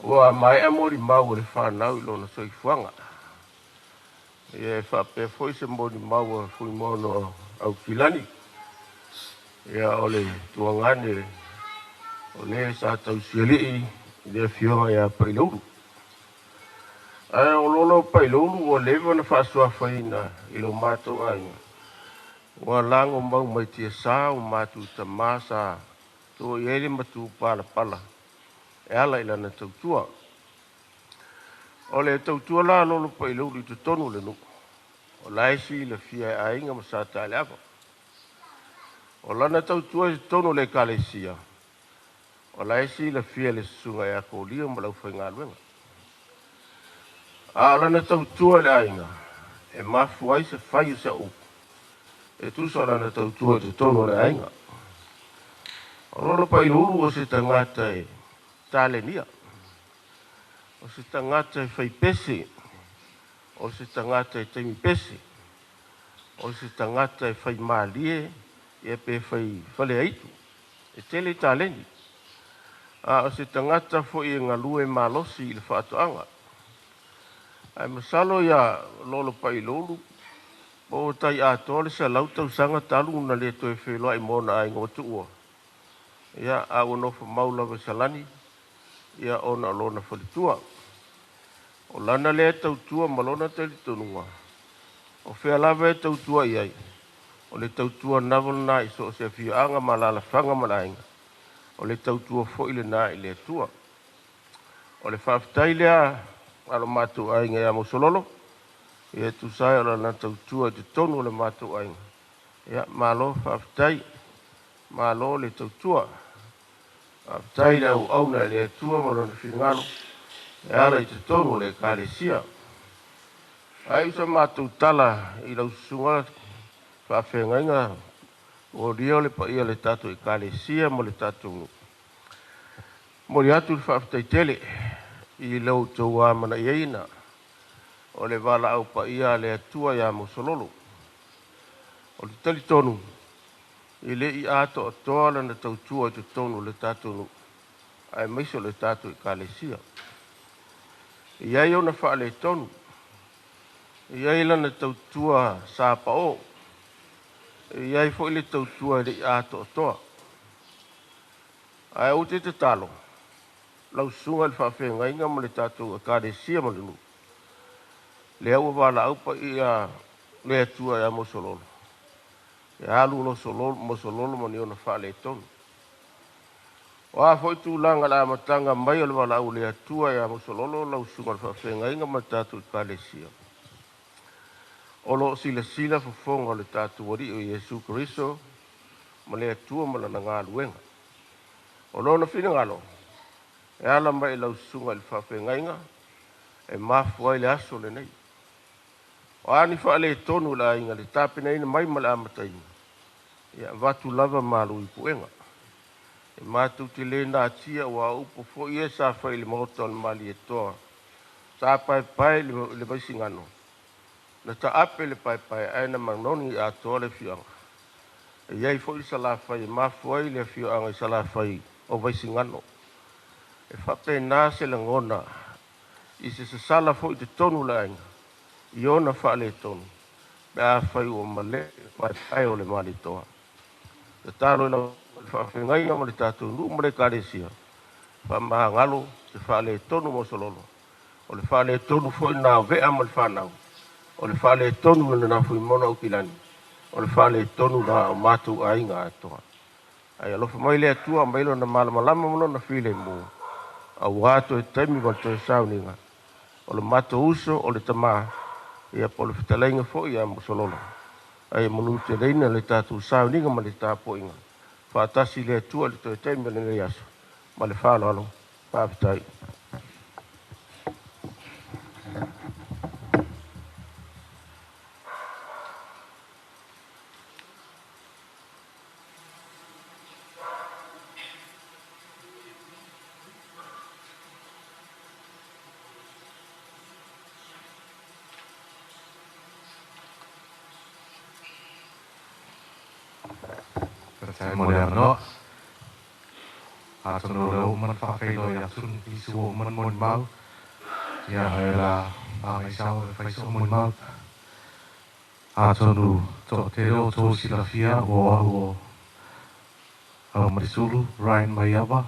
Ua maea molimau a le fanau i lona soifuaga. Ia e faapea foi se molimau a Fuimaono Aukilani. Ia o le tuagane o le sa tausialii i le afioga ia Pailaulu. Ae o Lolo Pailaulu ua leva ona faasuafaina i lo matou aiga. Ua lago mau mai tiasa o matou tama sa tua i ai le matupalapala e ala i lana tautua. O le tautua la a Lolo Pailaulu i totonu o le nuu, o la e silafia e aiga ma Sataleava. O lana tautua i totonu o le ekalesia, o la e silafia e le susuga ia Kolia ma le aufaigaluega. A o lana tautua i le aiga, e mafua ai se fai o si au upu, e tusa o lana tautua i totonu o le aiga. O Lolo Pailaulu o se tagata e talenia, o se tagata e faipese, o se tagata e taimi pese, o se tagata e faimalie ia pe fai faleaitu, e tele taleni. A o se tagata foi e galue malosi i le faatoaga. Ae masalo ia Lolo Pailaulu po ua tai atoa le 100 tausaga talu ona le toe feiloai ma ona aiga ua tuua. Ia, a ua nofo mau lava i Salani, ia ona o lona faletua. O lana lea tautua ma lona talitonuga, o fea lava e tautua i ai, o le tautua lava lena i so o se afioaga ma alaalafaga ma le aiga, o le tautua foi lena i le Atua. O le faafetai lea a lo matou aiga ia Mosololo, ia e tusa ai o lana tautua i totonu o le matou aiga. Ia, malo faafetai, malo le tautua. Faafetai i le auauna i le Atua ma lona finagalo e ala i totonu o le ekalesia. Ae o sa matou tala i lau susuga faafeagaiga molia o le paia o le tatou ekalesia ma le tatou nuu, momoli atu le faafetai tele i lo outou amanaiaina o le valaau paia a le Atua ia Mosololo. O le talitonu e le i atoatoa lana tautua i totonu o le tatou nuu aemaise o le tatou ekalesia. E i ai ona faaletonu, e i ai lana tautua sa pao, e i ai foi le tautua e le i atoatoa. Ae ou te tatalo lau susuga i le faafeagaiga ma le tatou ekalesia ma le nuu, lea ua valaau paia le Atua ia Mosololo, e alu Mosololo ma ni ona faaletonu. O a foi tulaga i le amataga mai o le valaau a le Atua ia Mosololo, lau susuga i le faafeagaiga ma le tatou ekalesia, o lo o silasila fofoga o le tatou Alii o Iesu Keriso ma le Atua ma lana galuega. O lona finagalo e ala mai i lau susuga i le faafeagaiga e mafua ai le aso lenei. O a ni faaletonu i le aiga i le tapenaina mai ma le amataina, ia avatu lava malu i puega. E matou te le natia ua upu foi e sa fai i le maota o le Malietoa, sa paepae i le Vaisigano, na taape le paepae ae na manoni atoa le afioaga. E i ai foi le Salafai e mafua ai le afioaga i Salafai o Vaisigano. E faapena se lagona i se sasala foi i totonu o le aiga i ona faaletonu pe afai ua malele le paepae o le Malietoa. Tatalo i lau faafeagaiga ma le tatou nuu ma le ekalesia, faamagalo se faaletonu Mosololo. O le faaletonu foi lena o Vea ma le fanau, o le faaletonu lena Fuimaono Aukilani, o le faaletonu lena o matou aiga atoa. Ae alofa mai le Atua, mai lona malamalama ma lona filemu, aua toe taimi ma le toe sauniga o le matou uso o le tama, ia po o le fetalaiga foi ia Mosololo. Ae manuteleina le tatou sauniga ma le tapuaiga faatasi i le Atua i le toe taimi o lenei aso. Ma le faaaloalo, faafetai. Faafetai mo le avanoa. Atonu o lea ua uma ona faafeiloai atu nisi ua uma ona molimau, ia e la agai sao e fai soo molimau. Atonu toatele o outou silafia ua o au o Aumalisulu Ryan Maiava,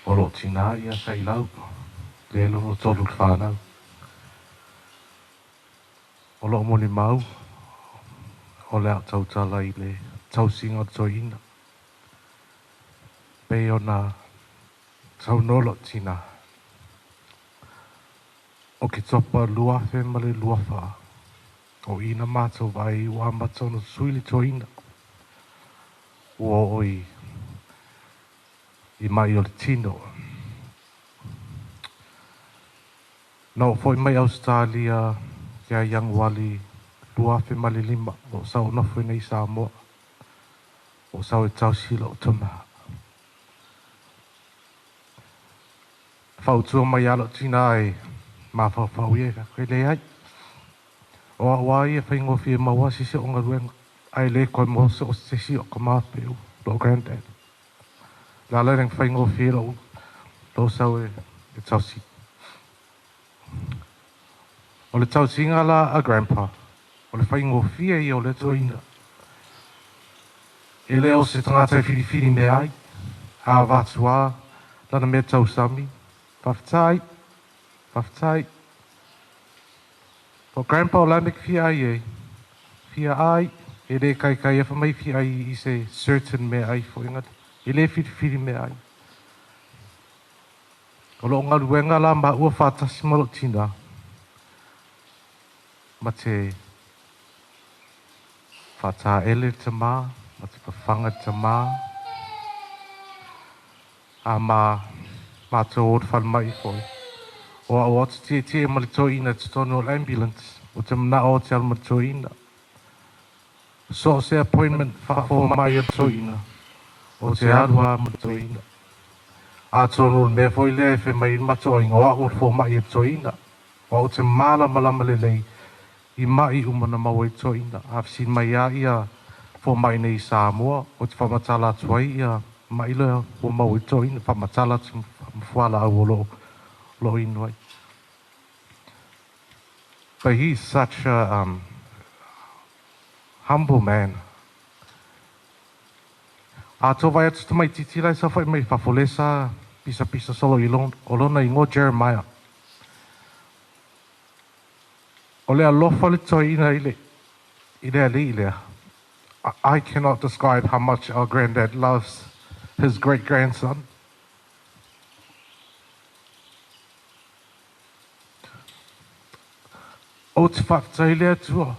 o loo tinā ia Sailau, lea e lona tolu le fanau. O loo molimau o le a tautala i le tausiga o le toeaina. Pei ona saunoa lou tina, o Ketopa 2024, o i na matou vaai ua amata ona sui le toeaina, ua oo i i mai o le tino. Na oo foi mai Ausetalia ia Ianuali 2005, o loo sau nofo iinei i Samoa, o sau e tausi lou tama. Fautua mai lava lou tina e mafaufau ia, e leai. O au lava ia e faigofie maua se isi o galuega, ae le toe maua se isi o tama pei o lou granddad. O le ala lea na faigofie lou sau e tausi. O le tausiga la a grandpa, o le faigofie ia o le toeaina. E le o se tagata e filifili mea ai, a avatu lava lana mea tausami, faafetai, faafetai. O grandpa o le a mea e fia ai ai? Fia ai, e le taitai e fai mai fia ai i se certain mea ai foi e le filifili mea ai. O loo galuega la maua faatasi ma lou tina ma te faataele le tamā ma te fafaga le tamā a ma matou o le falemai foi. O au ou te tietie ma le toeaina i totonu o le ambulance, ou te manao ou te alu ma le toeaina. So o se appointment faafomai a le toeaina, ou te alu lava ma le toeaina. Atonu o le mea foi lea e fai mai ai le matou aiga, o au o le fomai a le toeaina. O au ou te malamalama lelei i mai uma na maua i le toeaina. A fesili mai lava ia fomai nei i Samoa, ou te faamatala atu ai ia mai lea ua maua i le toeaina, faamatala atu ma fualaau o loo inu ai. But he's such a humble man. A tou vaai atu tamaitiiti la e saofai mai fafo lea sa pisapisa solo i o lona igoa Jeremiah. O le alofa le toeaina i le i le alii lea. I cannot describe how much our granddad loves his great grandson. Ou te faafetai i le Atua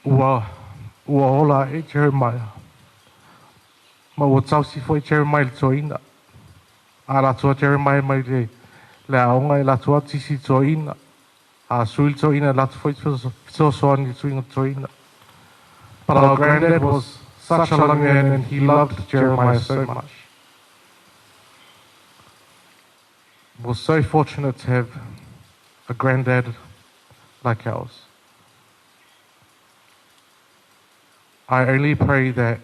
ua ua ola ae Jeremiah ma ua tausi foi Jeremiah i le toeaina. A latou a Jeremiah mai le le aoga e latou a tisi toeaina. A sui le toeaina e latou foi fesoasoani i le suiga toeaina. But our granddad was such a loving man and he loved Jeremiah so much. Was so fortunate to have a granddad like ours. I only pray that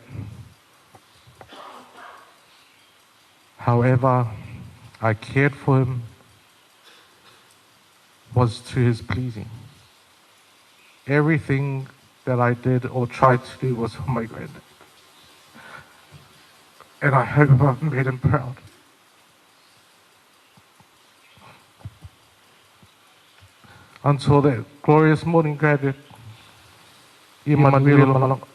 however I cared for him was to his pleasing. Everything that I did or tried to do was for my granddad. And I hope I've made him proud. Until that glorious morning, granddad, ia manuia le malaga.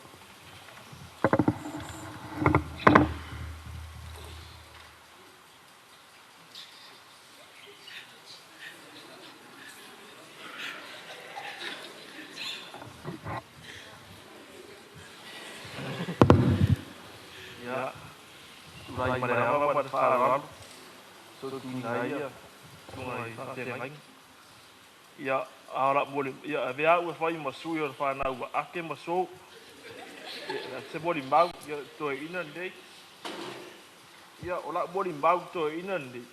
Ia, tulai ma le ava ma le faaaloalo, sotuina ai ia susuga i faafeagaiga. Ia, a o lau moli, ia, avea au e fai ma sui o le fanau ua ake ma sou. Ia, se molimau, ia, toeaina lenei. Ia, o lau molimau toeaina lenei,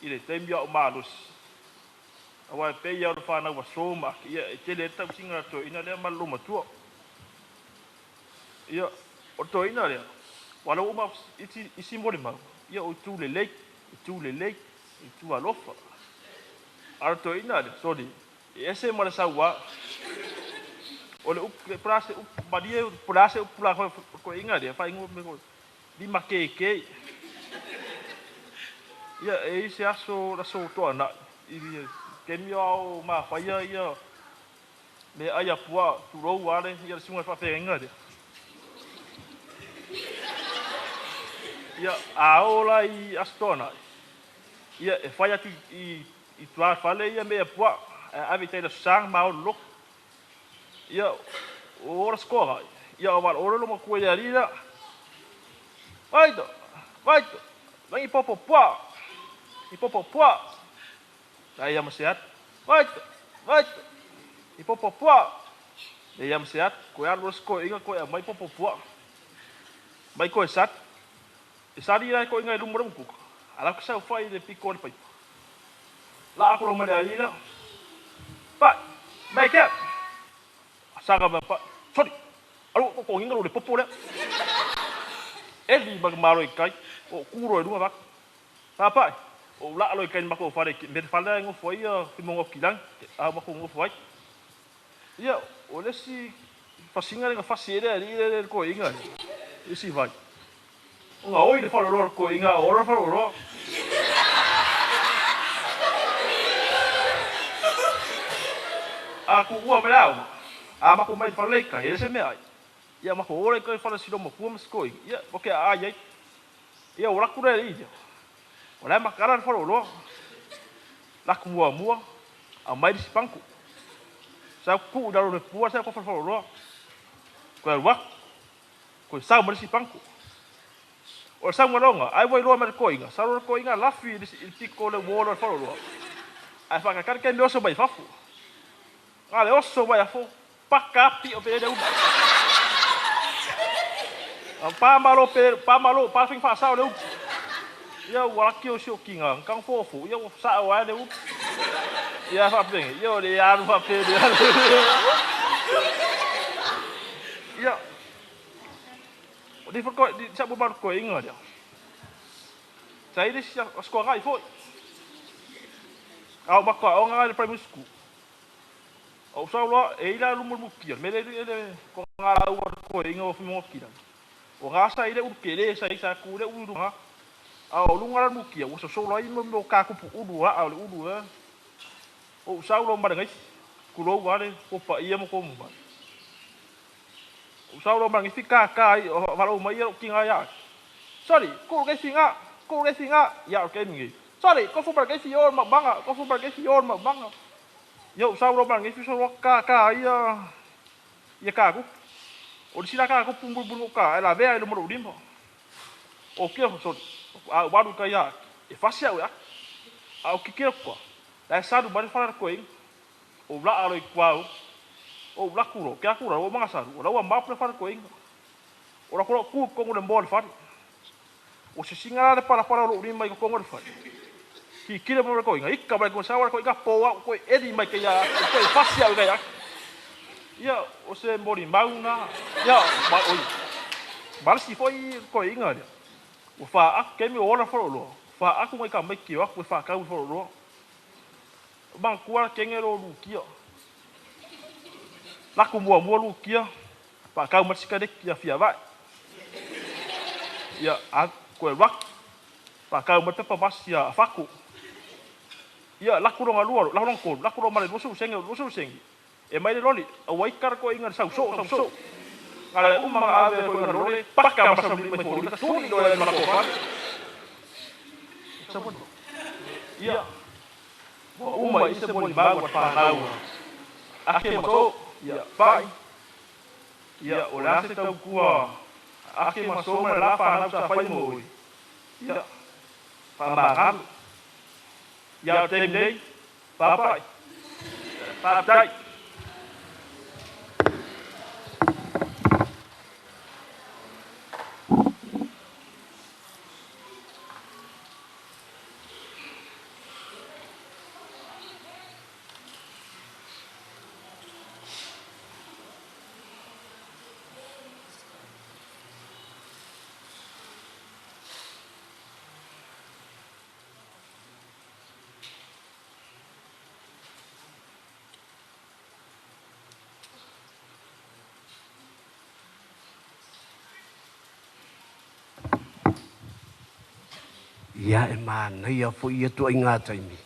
i le taimi a o malosi. Aua e pei lava o le fanau aso ma ake, ia, e tele ai le tausiga a le toeaina lea ma le loomatua. Ia, O le toeaina lea, aua o lea ua uma isi molimau, ia o itu lelei, itu lelei, itu alofa. A o le toeaina lea, sole, e ese ma le saua. O le upu, po o le a se upu, malie po o le a se upu la o le toeaina lea, faaigoa mai foi, lima keke. Ia, e i ai se aso, le aso Toanai, i le taimi a o mafaia ia meaai a puaa, tulou lava le susuga i le faafeagaiga lea. Ia, a oo la i Aso Toanai, ia, e fai atu i tua i le fale ia mea a puaa, ae ave i tai i le Aso Sa ma o le lotu. Ia, o ola sikoa, ia o walo olo mo kue ya lila. Vaito, vaito, langi popo pua, i popo pua. La ia ma se atu. Vaito, vaito, i popo pua. Le ia ma se atu, koe alu sikoa inga koe a mai popo pua. Mai koe sat. E sali la koe inga i lumo le mukuka. Ala ku sau fai le piko o le paipa. La aku lo ma le alila. Pa, mai kia. Saga ma pa. Sorry. Alu ko ko inga lo le popo lea. Eli ma malo i kai. O kuro e lunga vak. Pa pa. O la alo i kai mako fale ki me fale ngo foi ia ki mo kilang. A mako ngo foi. Ia o le si fasinga le fasi ele ali le ko inga. Isi vai. O nga oi le falo lo ko inga o lo falo lo. A ku ua me lau. A mako mai fale ka ele se me ai. Ia mako ora kai fale silo mo kuama skoi. Ia o ke a ai. Ia o laku le ia. O la makara le falo lo. Laku mua mua. A mai si panku. Sa ku da lo pua sa ko falo lo. Ko wa. Ko sa mo si panku. O sa mo longa, ai voi loa ma ko inga. Sa lo ko inga lafi i piko le wo lo falo lo. Ai fa ka ke me oso mai fafu. A le oso mai afo. Paka pi o pele uma. Pa malo pe pa malo pa fing fa sa le upu. Ia ua laki o si o kinga, kang fofo, ia ua sa o ai le upu. Ia fa penge, ia o le alu fa pele. Ia. O di fa ko di sa bu ko inga dia. Sa i si o sko ngai foi. Au ba ko o ngai le primary school. O sa lo e ila lu mu kia, me le le ko ngai ua ko inga o fi mo kia. O gasa ile u kele sa isa ku le ulu ha. A o lunga la mukia o so so lai mo ka ku ulu ha a le ulu ha. O sa lo ma ngai ku lo wa le ko pa ia mo ko mo. O sa lo ma ngai ka ka ai o va lo mai o kinga ya. Sorry, ko ke singa, ko ke singa ya ke ngi. Sorry, ko fu ba ke si o ma banga, ko fu ba ke si o ma banga. Yo sa lo ma ngai fi so ka ka ia ia ka ku. O sila ka ko pumbul bul ka ela vea i mo limpo. O ke so a waru ka ia e fasi au ia. A o kike ko. La sa du bari fara ko in. O la alo i kwau. O la kuro, ke akura o manga sa. O la wa map le fara ko in. O la ko ku ko ngule mbol fara. O se singa le para para lo rimai ko ngule fara. Ki kile mo ko inga ikka ba ko sa wa ko inga po wa ko edi mai ke ia ko e fasi au ia. Ia o se mori mauna ia ma oi balsi foi ko inga dia o fa a ke mi ora fo lo fa a ku mai ka mai ki wa ku fa ka fo lo ban ku a ke ngero lu kia la ku mua mua lu kia pa ka ma sika de kia fia va ia a ko wa pa ka ma pa ba sia fa ku ia la ku ro ngalu la ro ko la ku ro ma le lo su senge lo su senge e mai le loli, a wai kara ko inga sau so, sau so. Ngala uma nga ave ko inga loli, paka masa buli mai foli, tuni do le malako fa. Sa pon. Ia. Wa uma ise boli ba wa fa nau. Ake maso, ia pai. Ia o la se tau kua. Ake maso ma la fa nau sa fai mo. Ia. Fa ma ram. Ia o tem nei. Pa pai. Pa tai. Ia e manaia foi ia tuaiga taimi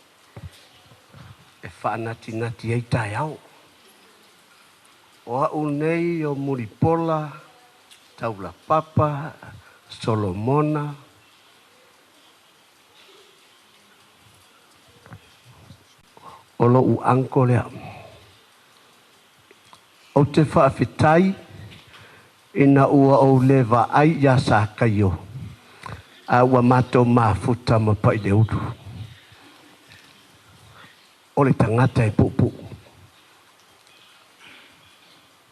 e faanatinati ai taeao. O a'u nei o Mulipola, Taulapapa, Solomona, o lo'u uncle lea. Ou te faafetai ina ua ou le vaai iā Sakaio, a ua matou mafuta ma Pa'ileulu. O le tagata e puupuu.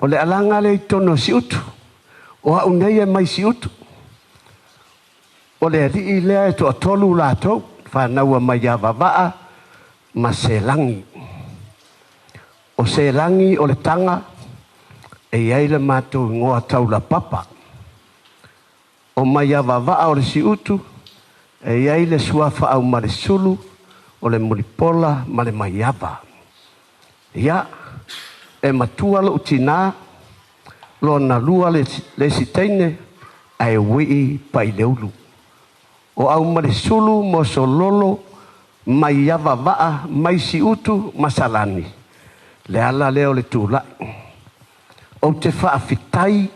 O le alaga lea i totonu o Siutu. O a'u nei e mai Siutu. O le alii lea e toatolu latou, fanaua mai ia Vavaa ma Selagi. O Selagi o le taga e i ai le matou igoa Taulapapa. O Maiavavaa o le Siutu e i ai le suafa Aumalesulu, o le Mulipola ma le Maiava. Ia, e matua lo'u tinā, lona lua le isi teine, ae ui'i Pa'ileulu. O Aumalesulu, Mosololo, Maiavavaa, mai Siutu ma Salani, le ala lea o le tula'i. Ou te faafetai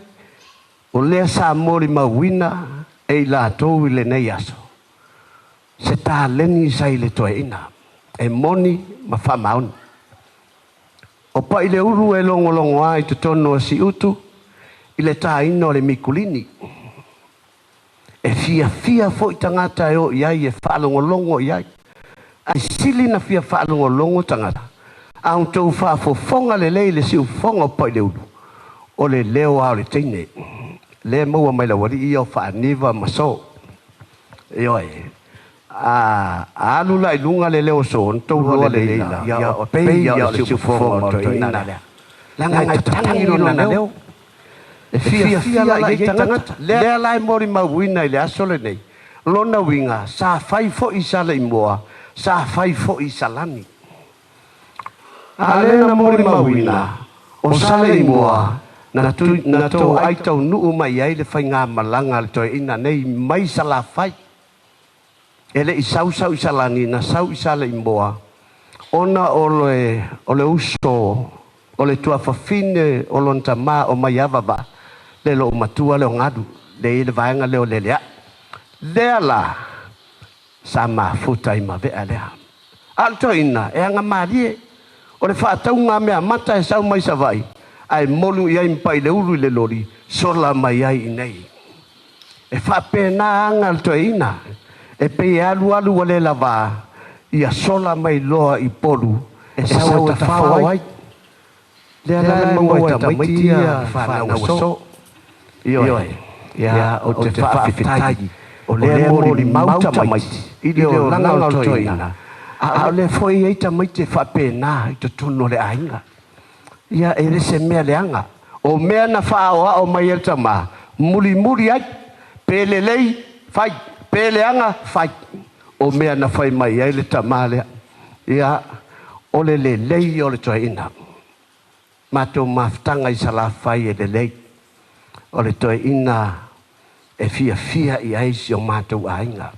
o lea sa molimauina e i latou i lenei aso, se taleni sa i le toeaina, e moni ma faamaoni. O Pa'ileulu e logologoā i totonu o Siutu i le tāina o le mikulini. E fiafia foi tagata e o i ai e faalogologo i ai. Ae sili na fia faalogologo tagata, a outou faafofoga lelei i le siufofoga o Pa'ileulu, o le leo lava o le teine, lea e maua mai le aualii ia o Faaniva ma So. Ioe. A alu la i luga le leo o So, ona tou iloa lelei la, ia o pei ia o le siufofoga o le toeaina lea. Leaga e tatagi lona leo. E fiafia la i ai tagata. Lea la e molimauina i le aso lenei, lona uiga, sa fai foi i Saleimoa, sa fai foi i Salani. A lea na molimauina, o Saleimoa na tui, na toai taunuu mai ai le faigamalaga a le toeaina nei mai Salafai. E le i sau sau i Salani, na sau i Saleimoa, ona o le, o le uso o le tuafafine o lona tamā o Maiavavaa, le lou matua lea o Galu, le i le vaega lea o Lelea'i. Lea la, sa mafuta ai ma vea lea. A o le toeaina, e agamalie. O le faatauga mea mata e sau mai Savaii, ae molu i ai ma Pa'ileulu i le loli, sola mai ai i inei. E faapena aga le toeaina, e pei e alualu ua le lavā, ia sola mai loa i Upolu e sau e tafao ai. Lea la e maua e tamaiti ia fanau aso. Ioe, ia ou te faafetai o lea e molimau tamaiti i le olaga o le toeaina, a o lea foi e i ai tamaiti e faapena i totonu o le aiga. Ia, e le se mea leaga. O mea na faaoao mai e le tama, mulimuli ai, pe lelei, fai, pe leaga, fai. O mea na fai mai ai le tama lea. Ia, o le lelei o le toeaina. Matou mafutaga i Salafai e lelei. O le toeaina e fiafia i ai si o matou aiga.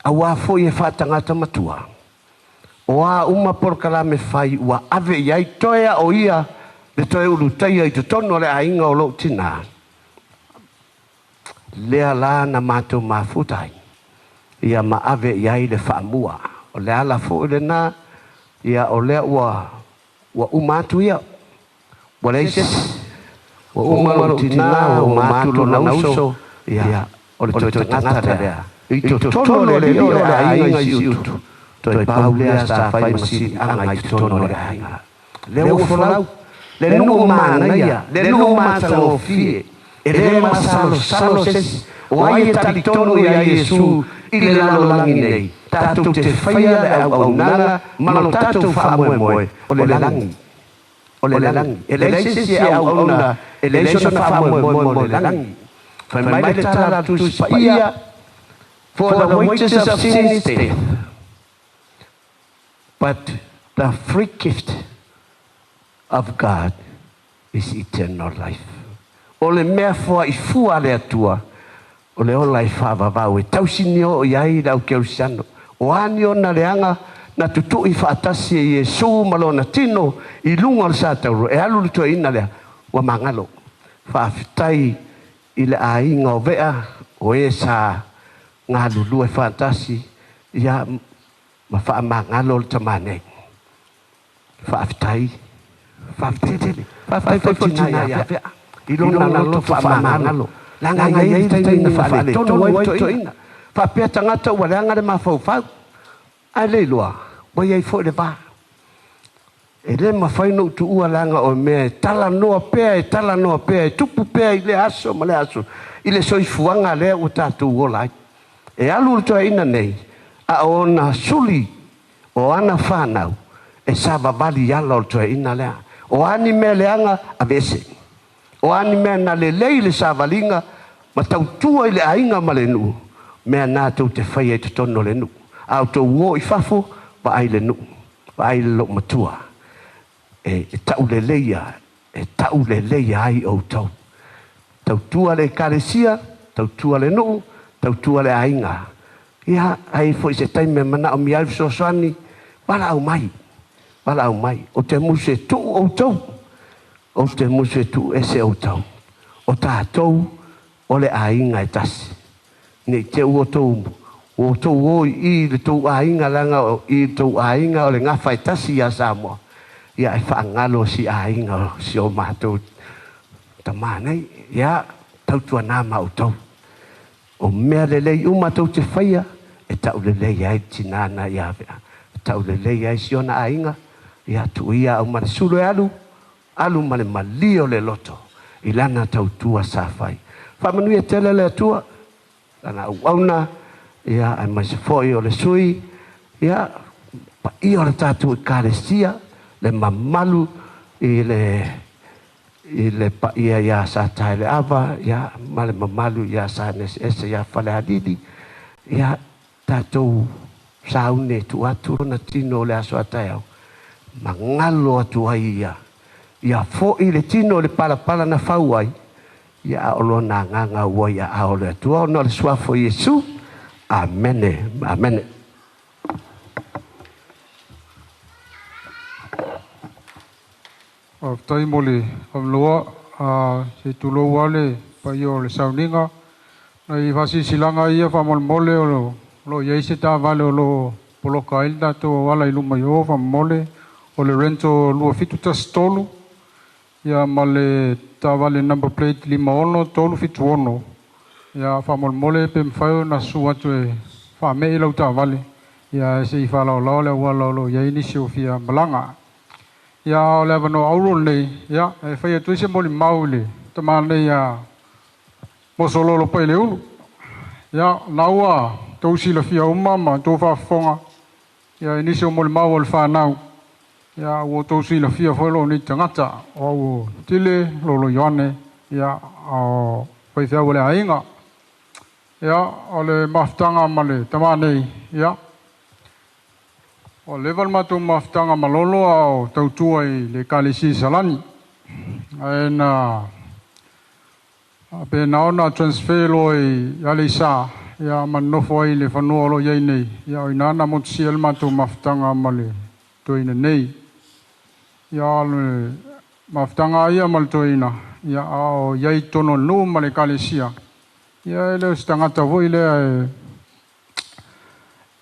Auā foi e faatagata matua. O a uma polokalame fai ua ave i ai toe a o ia le toe ulutaia i totonu o le aiga o lou tinā. Lea la na matou mafuta ai, ia ma ave i ai le faamua. O le ala foi lena, ia o lea ua ua uma atu ia. Ua leai se isi. Ua uma lou tinā, ua uma atu lona uso, ia, o le toe tagata lea. I totonu o le alii o le aiga i Siutu, toe pau lea sa fai ma siliaga i totonu o le aiga. Lea ua folau, le nuu manaia, le nuu matagofie, e le masalosalo se isi, o ai e talitonu iā Iesu i le lalolagi nei, tatou te faia le auaunaga ma lo tatou faamoemoe, o le lagi. O le lagi. E leai se isi e auauna, e leai sona faamoemoe mo le lagi. Fai mai le tala a le Tusi Paia, For the wages of sin is death, but the free gift of God is eternal life. O le mea foai fua a le Atua, O le ola e faavavau e tausini oo i ai le aukerisiano. O a ni ona leaga na tutu'i faatasi e Iesu ma lona tino i luga o le satauro, e alu le toeaina lea ua magalo. Faafetai i le aiga o Vea o e sa galulue faatasi ia ma faamagalo le tamā nei. Faafetai, faafetai tele. Faafetai foi i le tina ia Vea i lona loto faamagalo, leaga e i ai le taimi na faaletonu ai le toeaina. Faapea tagata ua leaga le mafaufau, ae le iloa ua i ai foi le va. E le mafai ona ou tuua leaga o mea e talanoa pea, e talanoa pea, e tupu pea i lea aso ma lea aso, i le soifuaga lea ua tatou ola ai. E alu le toeaina nei, a o ona suli o ana fanau e savavali i ala o le toeaina lea. O a ni mea leaga, aveese. O a ni mea na lelei le savaliga ma tautua i le aiga ma le nuu, mea na tou te faia i totonu o le nuu. A outou o i fafo, vaai le nuu, vaai le loomatua. E tauleleia, e tauleleia ai outou. Tautua le ekalesia, tautua le nuu, tautua le aiga. Ia, ai foi se taimi e manaomia ai le fesoasoani, valaau mai, valaau mai. Ou te musu e tuu outou, ou te musu e tuu ese outou. O tatou o le aiga e tasi. Ne i te i ua outou o i le tou aiga, leaga i le tou aiga o le gafa e tasi ia Samoa. Ia e faagalo si aiga o si o matou tamā nei. Ia, tautuana ma outou. O mea lelei uma tou te faia, e taulelei ai le tinā na ia Vea. E taulelei ai si ona aiga, ia tuu ia au ma le sulu e alu, alu ma le malie o le loto i lana tautua sa fai. Faamanuia tele le Atua, lana auauna, ia aemaise foi o le sui, ia paia o le tatou ekalesia, le mamalu i le paia ia Sataeleava, ia ma le mamalu ia Saneseese ia Falealili, ia tatou sauni e tuu atu lona tino o le aso a taeao, magalo atu ai ia, ia foi le tino o le palapala na fau ai, ia a o lona agaga ua i aao o le Atua ona o le suafa o Iesu. Amene, amene. Faafetai mo le avanoa, se i tulou lava le paia o le sauniga. Nai faasilasilaga ia faamolemole o lo o i ai se taavale o lo o poloka ai le tatou auala i luma i o faamolemole, o le rental 2713 ia ma le taavale number plate 56376. Ia faamolemole pe mafai ona susu atu e faamei lau taavale, ia se i faalaolao le auala o lo o i ai nisi o fia malaga. Ia o le avanoa auro lenei, ia e fai atu ai se molimau i le tamā nei a Mosololo Paileulu. Ia na ua tou silafia uma ma tou faafofoga, ia i nisi o molimau o le fanau, ia ua tou silafia foi lou nei tagata, o au Tile Lolo Ioane, ia o faifeau o le aiga. Ia o le mafutaga ma le tamā nei, ia ua leva le matou mafutaga ma Lolo a o tautua i le ekalesia i Salani. Ae na faapena ona transfer loa i Aleisa, ia ma nonofo ai i le fanua o lo o i ai nei, ia o i ina na motusia ai le matou mafutaga ma le toeaina nei. Ia o le mafutaga lava ia ma le toeaina, ia a o i ai i totonu o le nuu ma le ekalesia, ia e le o se tagata foi lea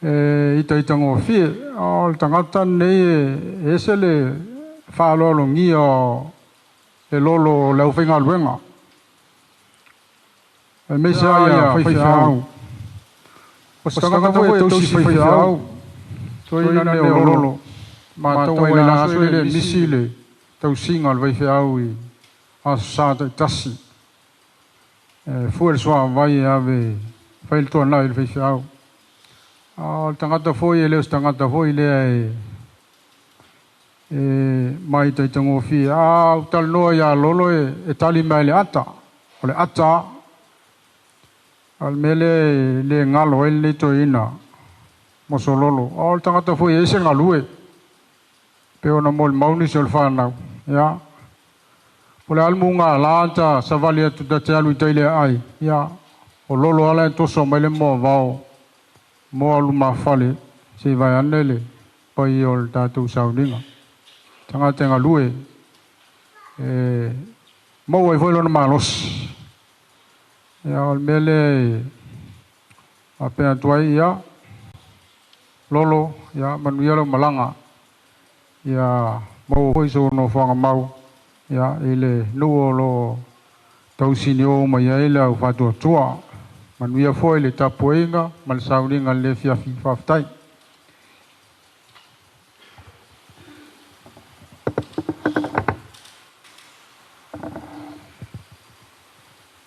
e itaitagofie. A o le tagata lenei e ese le faaaloalogia o le lolo o le aufaigaluega, aemaise lava ia faifeau. O se tagata foi e tausi faifeau, toeaina lenei o Lolo. Matou ai le aso e le misi le tausiga o le faifeau i aso sa taitasi. E fue le suavai e ave fai le tuanai i le faifeau. A o le tagata foi e le o se tagata foi lea e maitaitagofie. A ou talanoa ia Lolo e tali mai le ata. O le ata, a o le mea lea e le galo ai lenei toeaina Mosololo. A o le tagata foi e ese galue, pe ona molimau nisi o le fanau. Ia, po o le a le mugala ta savali atu ta te alu i tai le aai. Ia, O Lolo ala e toso mai le moavao mo lumafale se i vaeane le paia o le tatou sauniga. Tagata e galue e maua ai foi lona malosi. Ia, o le mea lea e faapea atu ai, ia, Lolo, ia manuia lau malaga. Ia maua foi sou nofoaga mau, ia, i le nuu o lo o tausinio uma i ai le au faatuatua. Manuia foi le tapuaiga ma le sauniga i le afiafi. Faafetai.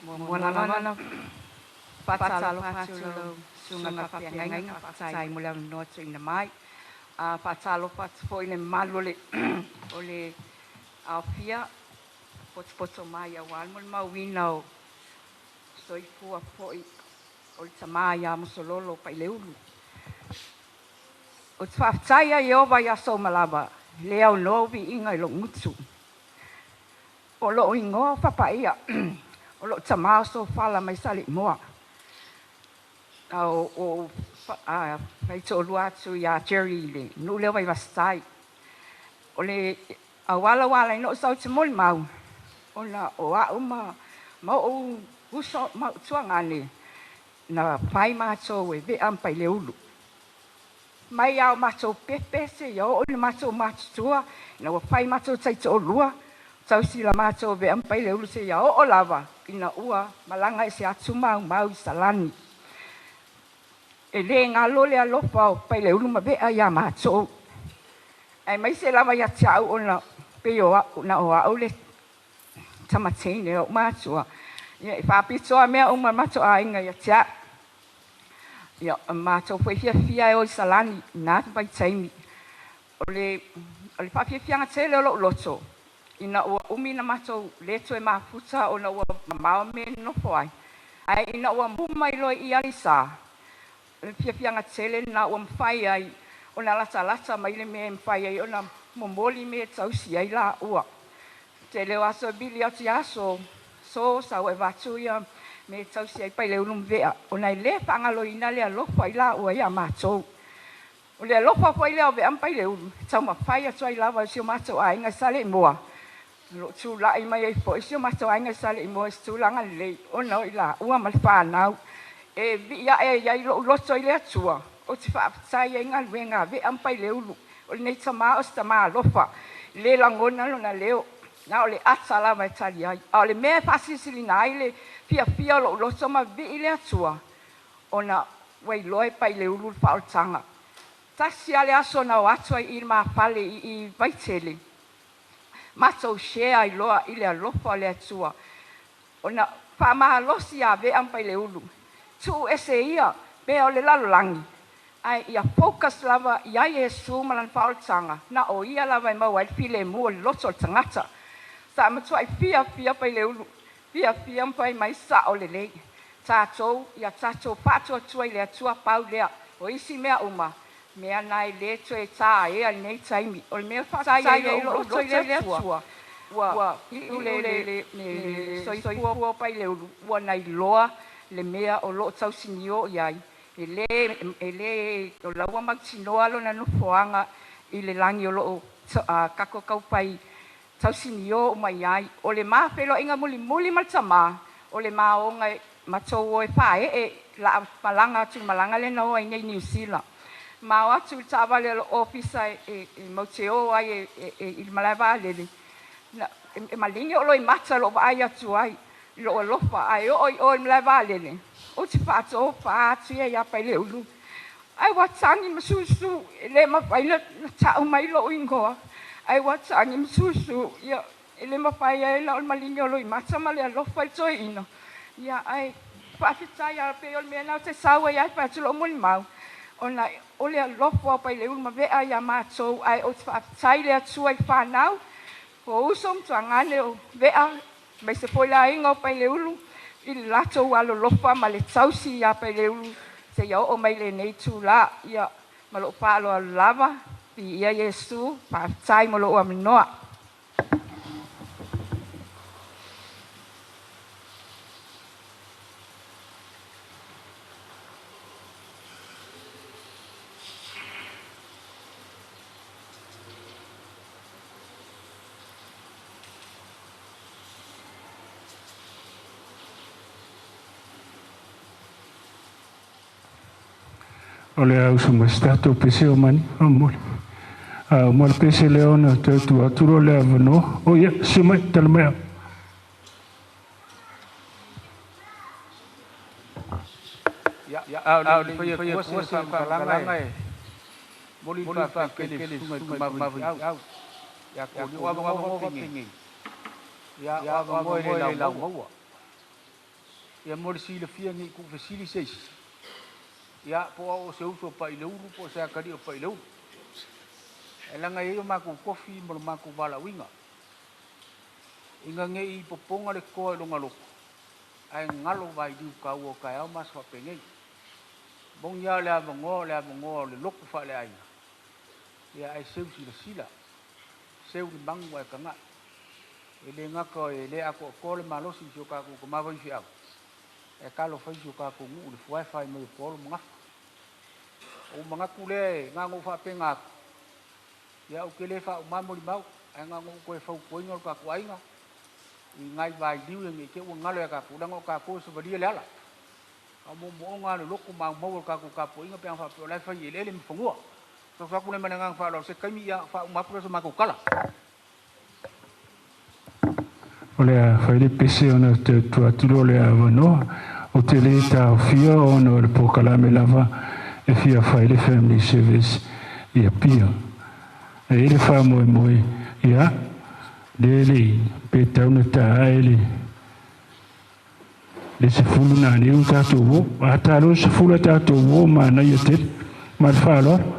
Muamua lava ona faatalofa atu i lau susuga i le faafeagaiga, faafetai mo le avanoa tuuina mai. Faatalofa atu foi i le mamalu o le o le aofia potopoto mai aua le molimauina o soifua foi o le tama ia Masololo Paileulu. Ou te faafetai ia Ieova i aso uma lava, e le aunoa ou viiga i lou gutu. O lou igoa o Papaia, o lou tama o Sofala mai Saleimoa. A o faitoalua atu ia Jerry i le nuu lea o Vaivase-tai. O le auala ua ala ai ona ou sau ou te molimau, ona o au ma ou uso ma ou tuagane, na fai matou e Vea ma Paileulu. Mai lava o matou pepe seia oo ina matou matutua, ina ua fai matou taitoalua, tausi matou e Vea ma Paileulu seia oo lava ina ua malaga ese atu maumau i Salani. E le galo le alofa o Paileulu ma Vea ia matou. Aemaise lava ia te au ona pei o au, na o au le tamateine o matua. Ia, e faapitoa mea uma matou aiga ia te au. Ia, matou foi fiafia e o i Salani i na vaitaimi. O le faafiafiaga tele o lou loto, ina ua umi na matou le toe mafuta ona ua mamao mea e nonofo ai, ae ina ua mu mai loa i Aleisa, o le fiafiaga tele lena ua mafai ai ona latalata mai le mea e mafai ai ona momoli mea e tausi ai laua. Tele o aso e vili atu i aso, so sau e avatu ia mea e tausi ai Paileulu ma Vea, ona e le faagaloina le alofa i laua ia matou. O le alofa foi lea o Vea ma Paileulu, e taumafai atu ai lava i si o matou aiga i Saleimoa, o loo tulai mai ai foi si o matou aiga i Saleimoa i se tulaga lelei, ona o i laua ma le fanau. E vii ae ai lou loto i le Atua, ou te faafetai ai galuega a Vea ma Paileulu. O lenei tama o se tama alofa, le lagona lona leo, na o le ata lava e tali ai. A o le mea e faasilisiliina ai le fiafia o lou loto ma vivii le Atua, ona ua iloa e Paileulu le faaolataga. Tasi lava le aso na o atu ai i le mafale i Vaitele, matou share ai loa i le alofa o le Atua, ona faamalosi ia Vea ma Paileulu, tuu ese ia mea o le lalolagi, ae ia focus lava ia Iesu ma lana faaolataga, na o ia lava e maua ai le filemu o le loto o le tagata. Sa matuai fiafia Paileulu, fiafia ma fai mai sao lelei. Tatou, ia tatou faatuatua i le Atua pau lea. O isi mea uma, mea na e le toe taea i lenei taimi. O le mea faafetai ai lou loto i le Atua, ua iu le soifua o Paileulu, ua nailoa le mea o loo tausinio i ai. E le o la ua mautinoa lona nofoaga i le lagi o loo tatou taufai tausinio uma i ai. O le ma feiloaiga mulimuli ma le tama, o le maoga matou o e faaee la malaga atu i malaga lea na o ai nei Niu Sila. Ma o atu i le taavale a le ofisa e maute o ai i le malae vaalele, e maligi o loimata lou vaai atu ai i lou alofa, ae oo i o i le malae vaalele, ou te faatofa atu ia ia Paileulu. Ai ua tagi ma susu, e le mafai na tau mai lou igoa. Ai ua tagi ma susu, ia, e le mafai ai na o le maligi o loimata ma le alofa i le toeaina. Ia, ai, faafetai a pei o le mea na o te sau ai ai fai atu lou molimau, ona o le alofa o Paileulu ma Vea ia matou, ae ou te faafetai le Atua i fanau, o uso ma tuagane o Vea, aemaise foi le aiga o Paileulu, i le latou alolofa ma le tausi ia Paileulu, seia oo mai lenei itulā. Ia, ma lou faaaloalo lava, viia Iesu, faafetai mo lou avanoa. O le a usu mai se tatou pese o mani faamolemole. A uma le pese lea ona toe tuu atu loa le avanoa. O ia, susu mai, tala mai au. Ia, a o le i fai atua se faamatalaga e momoli le faafetai tele i le susuga i le tama vaifeau. Ia, ko o avanoa faapenei, ia, o avanoa e le laumaua. Ia, mo le silafia nei tuufesili se isi, ia, po o au o se uso o Paʻileulu po o se atalii o Paʻileulu. E laga e ai o matou tofi ma lo matou valaauina. Ina nei popoga le toa i lona loto, ae galo vailiu taua o taeao ma aso faapenei. Moni lava o le avanoa o le avanoa o le lotu faaleaiga, ia ae seu silasila, seu le manu ae taga'i. E le gata e le atoatoa le malosi i si o tatou tama vaifeau, ae talofa i si o tatou nuu i le fuae fai mai o Puaolo ma Gafa. O ou manatu lea e na ona ou faapena atu, ia ou te le faauma molimau, ae na ona ou toe fautuaina o le tatou aiga i nai vailiu ia nei te i ua galo ia tatou, leaga o tatou e savalia le ala. A o moomooga lava o le loto ma aumau o le tatou tapuaiga pe ana faapea o la e fai i eleele ma fanua. Soso atu lea ma le agaga faaaloalo, se taimi ia faauma atu lea o se matou tala. O le a fai le pese ona toe tuu atu loa o le avanoa. Ou te le taofia ona o le polokalame lava e fia fai le family service i Apia. E i ai le faamoemoe, ia, lea e le i pe tau na ta ae le le 10 nanei ua tatou o. A ta loa le 10 ae tatou o, manaia tele. Ma le faaaloalo.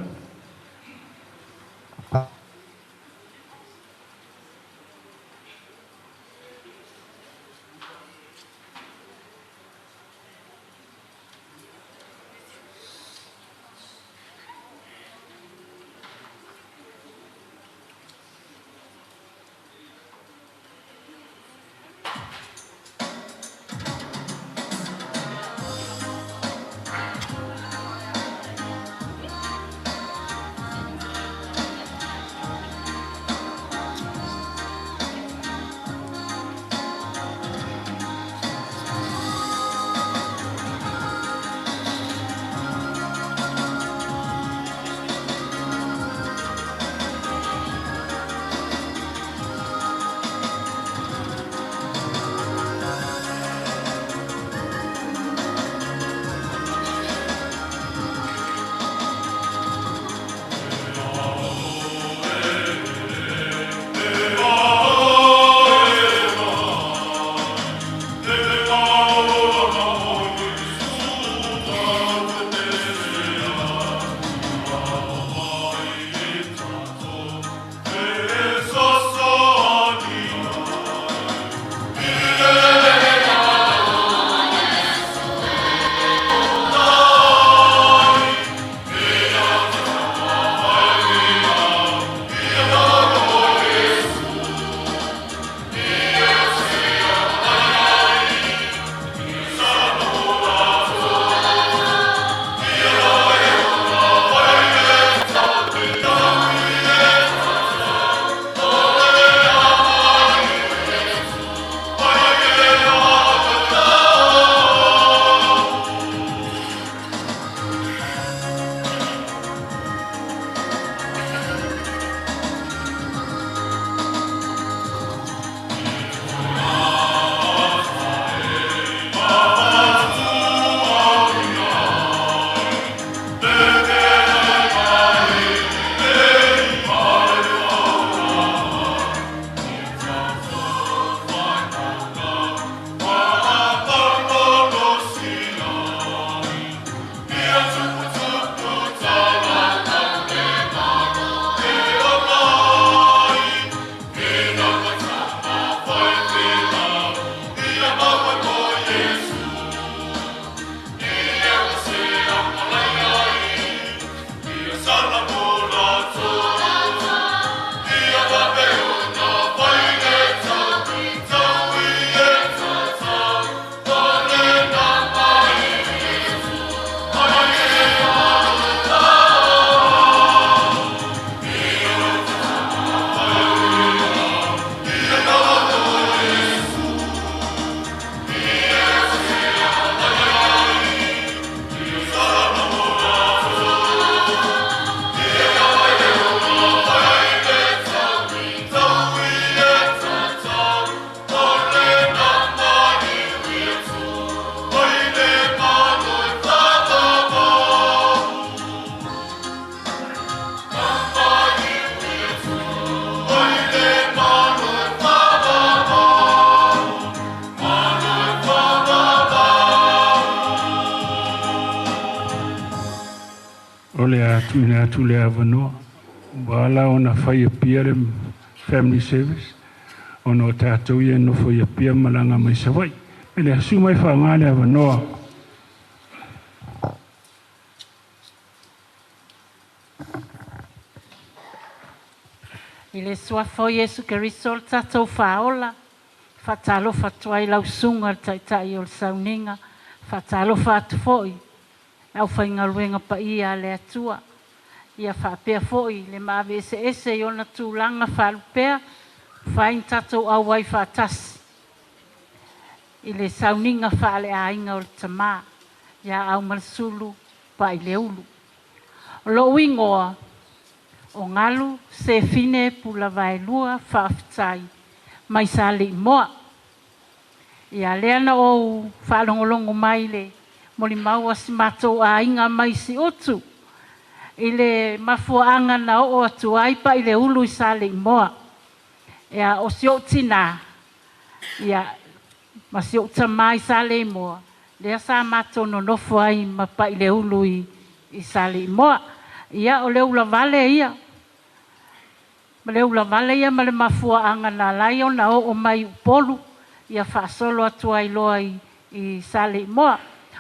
o le a tuuina atu le avanoa ua ala ona fai i Apia le family service ona o tatou ia e nofo i Apia ma malaga mai Savaii. O le mea lea, susu mai e faaaoga le avanoa. I le Suafa o Iesu Keriso o le tatou Faaola, e faatalofa atu ai lau Susuga i le Taitai o le Sauniga, faatalofa atu foi i le aufaigaluega paia a le Atua, ia faapea foi le maave eseese i ona tulaga faalupea, ua mafai ona tatou auai faatasi i le sauniga faaleaiga o le Tama ia Aumalesulu Paaileulu. O lou igoa o Galu Sefine Pulavaelua Faafetai mai Saleimoa. Ia lea na ou faalogologo mai le molimau a si matou aiga mai Siutu i le mafuaaga na oo atu ai Paaileulu i Saleimoa. Ia, o si ou tinā, ia, ma si ou tamā i Saleimoa, lea sa matou nonofo ai ma Paaileulu i Saleimoa. Ia, o le ulavale ia, ma le ulavale ia ma le mafuaaga na ala ai ona oo mai i Upolu, ia faasolo atu ai loa i Saleimoa.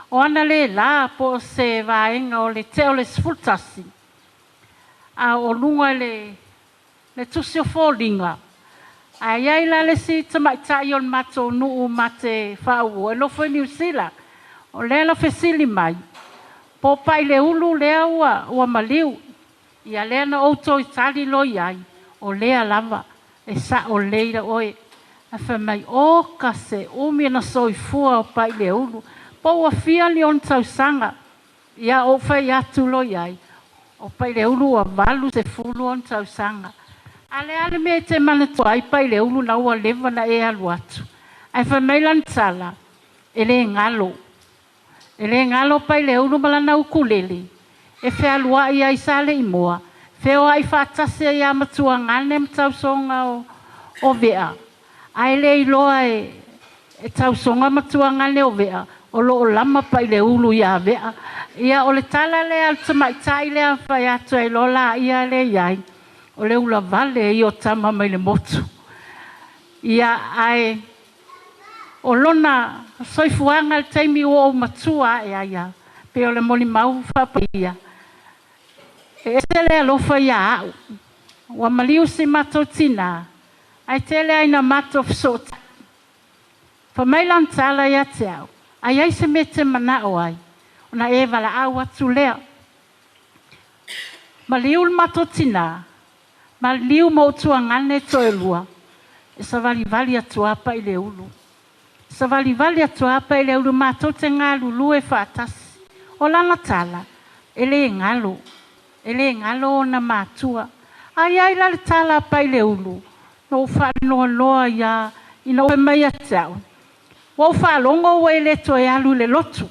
O ana le la po o se vaega o le tea o le 11, a o luga i le tusi o foliga, ae i ai la le isi tamaitai o le matou nuu ma te faauo e nofo i Niu Sila. O lea na fesili mai, po o Paaileulu lea ua maliu. Ia lea na ou toe tali loa i ai, o lea lava, e sa'o lelei oe. Ae fai mai, oka se umi ona soifua o Paaileulu, po ua fia ni ona tausaga. Ia ou fai atu loa i ai, o Paaileulu ua 80 ona tausaga. A o le a le mea e te manatua ai Paaileulu na ua leva ona e alu atu? Ae fai mai lana tala, e le galo. E le galo Paaileulu ma lana ukulele, e fealuai ai i Saleimoa, feoai faatasi ai ia Matuagane ma tausoga o Vea, ae le iloa e tausoga Matuagane o Vea, o lo o lama Paaileulu ia Vea. Ia o le tala lea a le tamaitai lea fai atu ai loa laia lea i ai, o le ulavale ia o tama mai le motu. Ia ae o lona soifuaga i le taimi ua ou matua ae ai lava, pei o le molimau faapaia, e ese le alofa ia au. Ua maliu si matou tinā, ae tele lava ina matou fesootai. Fai mai lana tala ia te au, a i ai se mea e te manao ai, ona e valaau atu lea. Maliu le matou tinā, maliu ma ou tuagane toelua, e savalivali atu lava Paaileulu. Savalivali atu lava Paaileulu matou te galulue faatasi. O lana tala, e le galo, e le galo ona matua. A i ai la le tala a Paaileulu, na ou faanoanoa ai lava ina ua fai mai ia te au, ua ou faalogo ua e le toe alu i le lotu.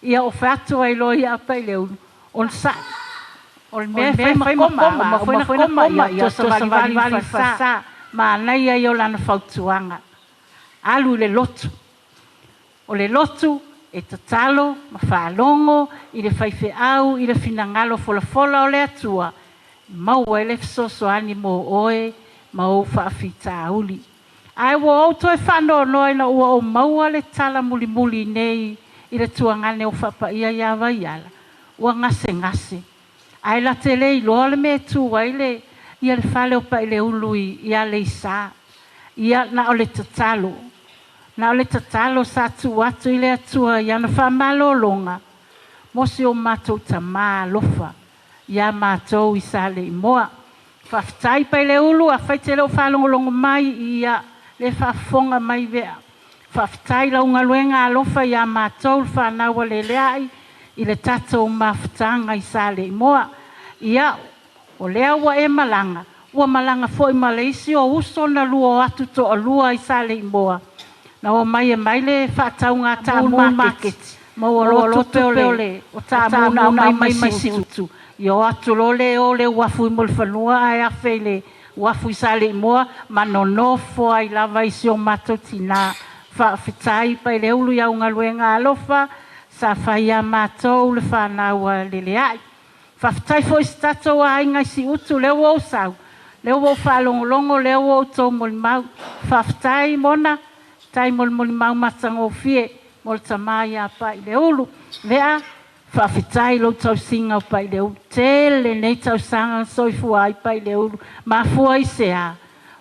Ia ou fai atu ai loa ia Paaileulu, onosai. O le mea e fai ma koma, uma foi na koma, ia toe savalivali i le falesa. Manaia ia o lana fautuaga. Alu i le lotu. O le lotu e tatalo ma faalogo i le faifeau i le finagalo folafola o le Atua, e maua ai le fesoasoani mo oe ma ou faafitauli. Ae ua ou toe faanoanoa ina ua ou maua le tala mulimuli nei i le tuagane o faapaia ia Vaiala, ua gasegase. Ae la te le iloa le mea e tu ai le ia le fale o Paaileulu i Aleisa. Ia na o le tatalo. Na o le tatalo sa tuu atu i le Atua i ana faamalologa mo si o matou tamā alofa ia matou i Saleimoa. Faafetai Paaileulu, afai te le o faalogologo mai ia le faafofoga mai Vea. Faafetai lau galuega alofa ia matou le fanau a Leleai i le tatou mafutaga i Saleimoa. Ia, o lea ua e malaga, ua malaga foi ma le isi o uso na lua o atu toalua i Saleimoa, na omai e mai le faatauga a taamu maketi, maua loa tupe o le o taamu na aumai mai Siutu. Ia o atu loa le o le uafu i Mulifanua ae afe i le uafu i Saleimoa ma nonofo ai lava i si o matou tinā. Faafetai Paaileulu i au galuega alofa sa fai ia matou le fanau a Leleai. Faafetai foi i si tatou aiga i Siutu, lea ua ou sau, lea ua ou faalogologo, lea ua outou molimau. Faafetai Mona, faafetai mo le molimau matagofie mo le tama ia Paileulu. Vea, faafetai i lou tausiga o Paileulu. Tele nei tausaga na soifua ai Paileulu. Mafua i se a?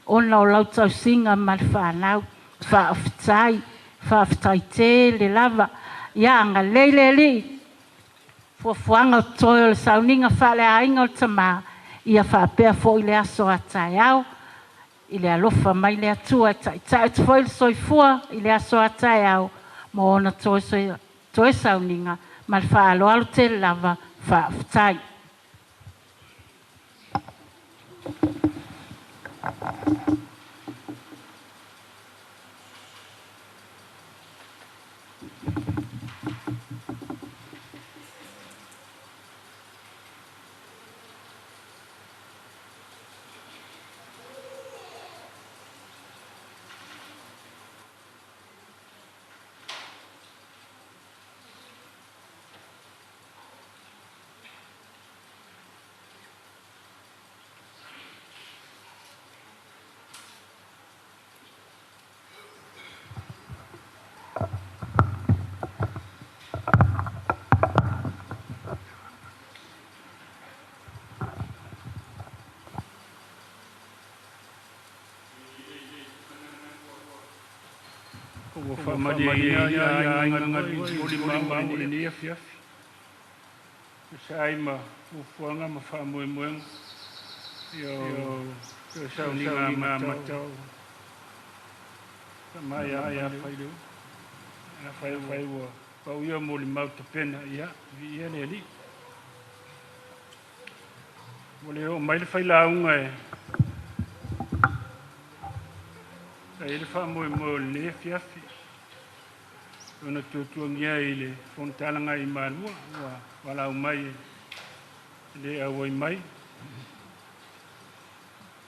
Ona o lau tausiga ma le fanau. Faafetai, faafetai tele lava. Ia agalelei le Alii, fuafuaga o totoe o le sauniga faaleaiga o le tama, ia faapea foi le aso a taeao, i le alofa mai le Atua e taitai atu foi le soifua i le aso a taeao mo ona toe sauniga ma le faaaloalo tele lava. Faafetai. Ua faamalieina ia aiga galue i molimau o lenei afiafi. Tusa ai ma fuafuaga ma faamoemoega ia o toe sauniga amata o tama ia Faileu. Afai ua pau ia molimau tapena, ia, viia le Alii. Ua le oo mai le failauga e sa i ai le faamoemoe o lenei afiafi. Ona tuatuagia i le fonotaga i Malua ua valaau mai e le auai mai.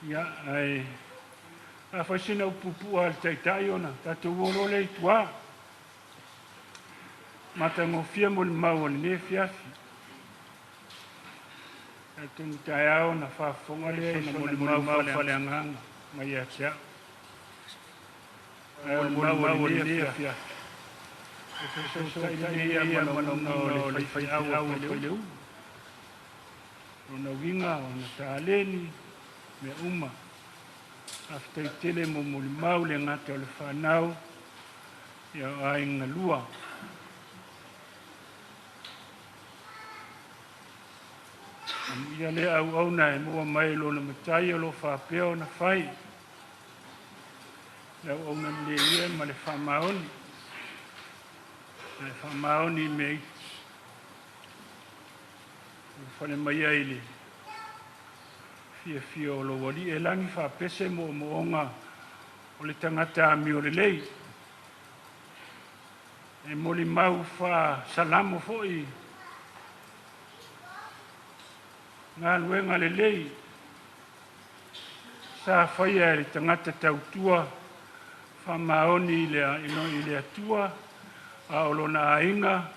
Ia, ae afai sina upu puupuu a le Taitai ona tatou o loa lea i tua. Matagofie molimau o lenei afiafi. Atonu taeao ona faafofoga lea i sona molimau faaleagaga mai ia te au. Ae o le molimau o lenei afiafi, e fesootai lelei ia ma manaoga o le faifeau a Paileulu. Lona uiga, ona taleni, mea uma. Faafetai tele mo molimau le gata o le fanau, ia o aiga lua. Amuia lea auauna e maua mai lona matai o lo o faapea ona fai. Le auauna lelei ia ma le faamaoni. Ae faamaoni i mea iti. Ua fale mai ai le fiafia o lou alii e lagi faapese moomooga o le tagata amio lelei. E molimau faasalamo foi galuega lelei sa faia e le tagata tautua faamaoni i le Atua, a o lona aiga,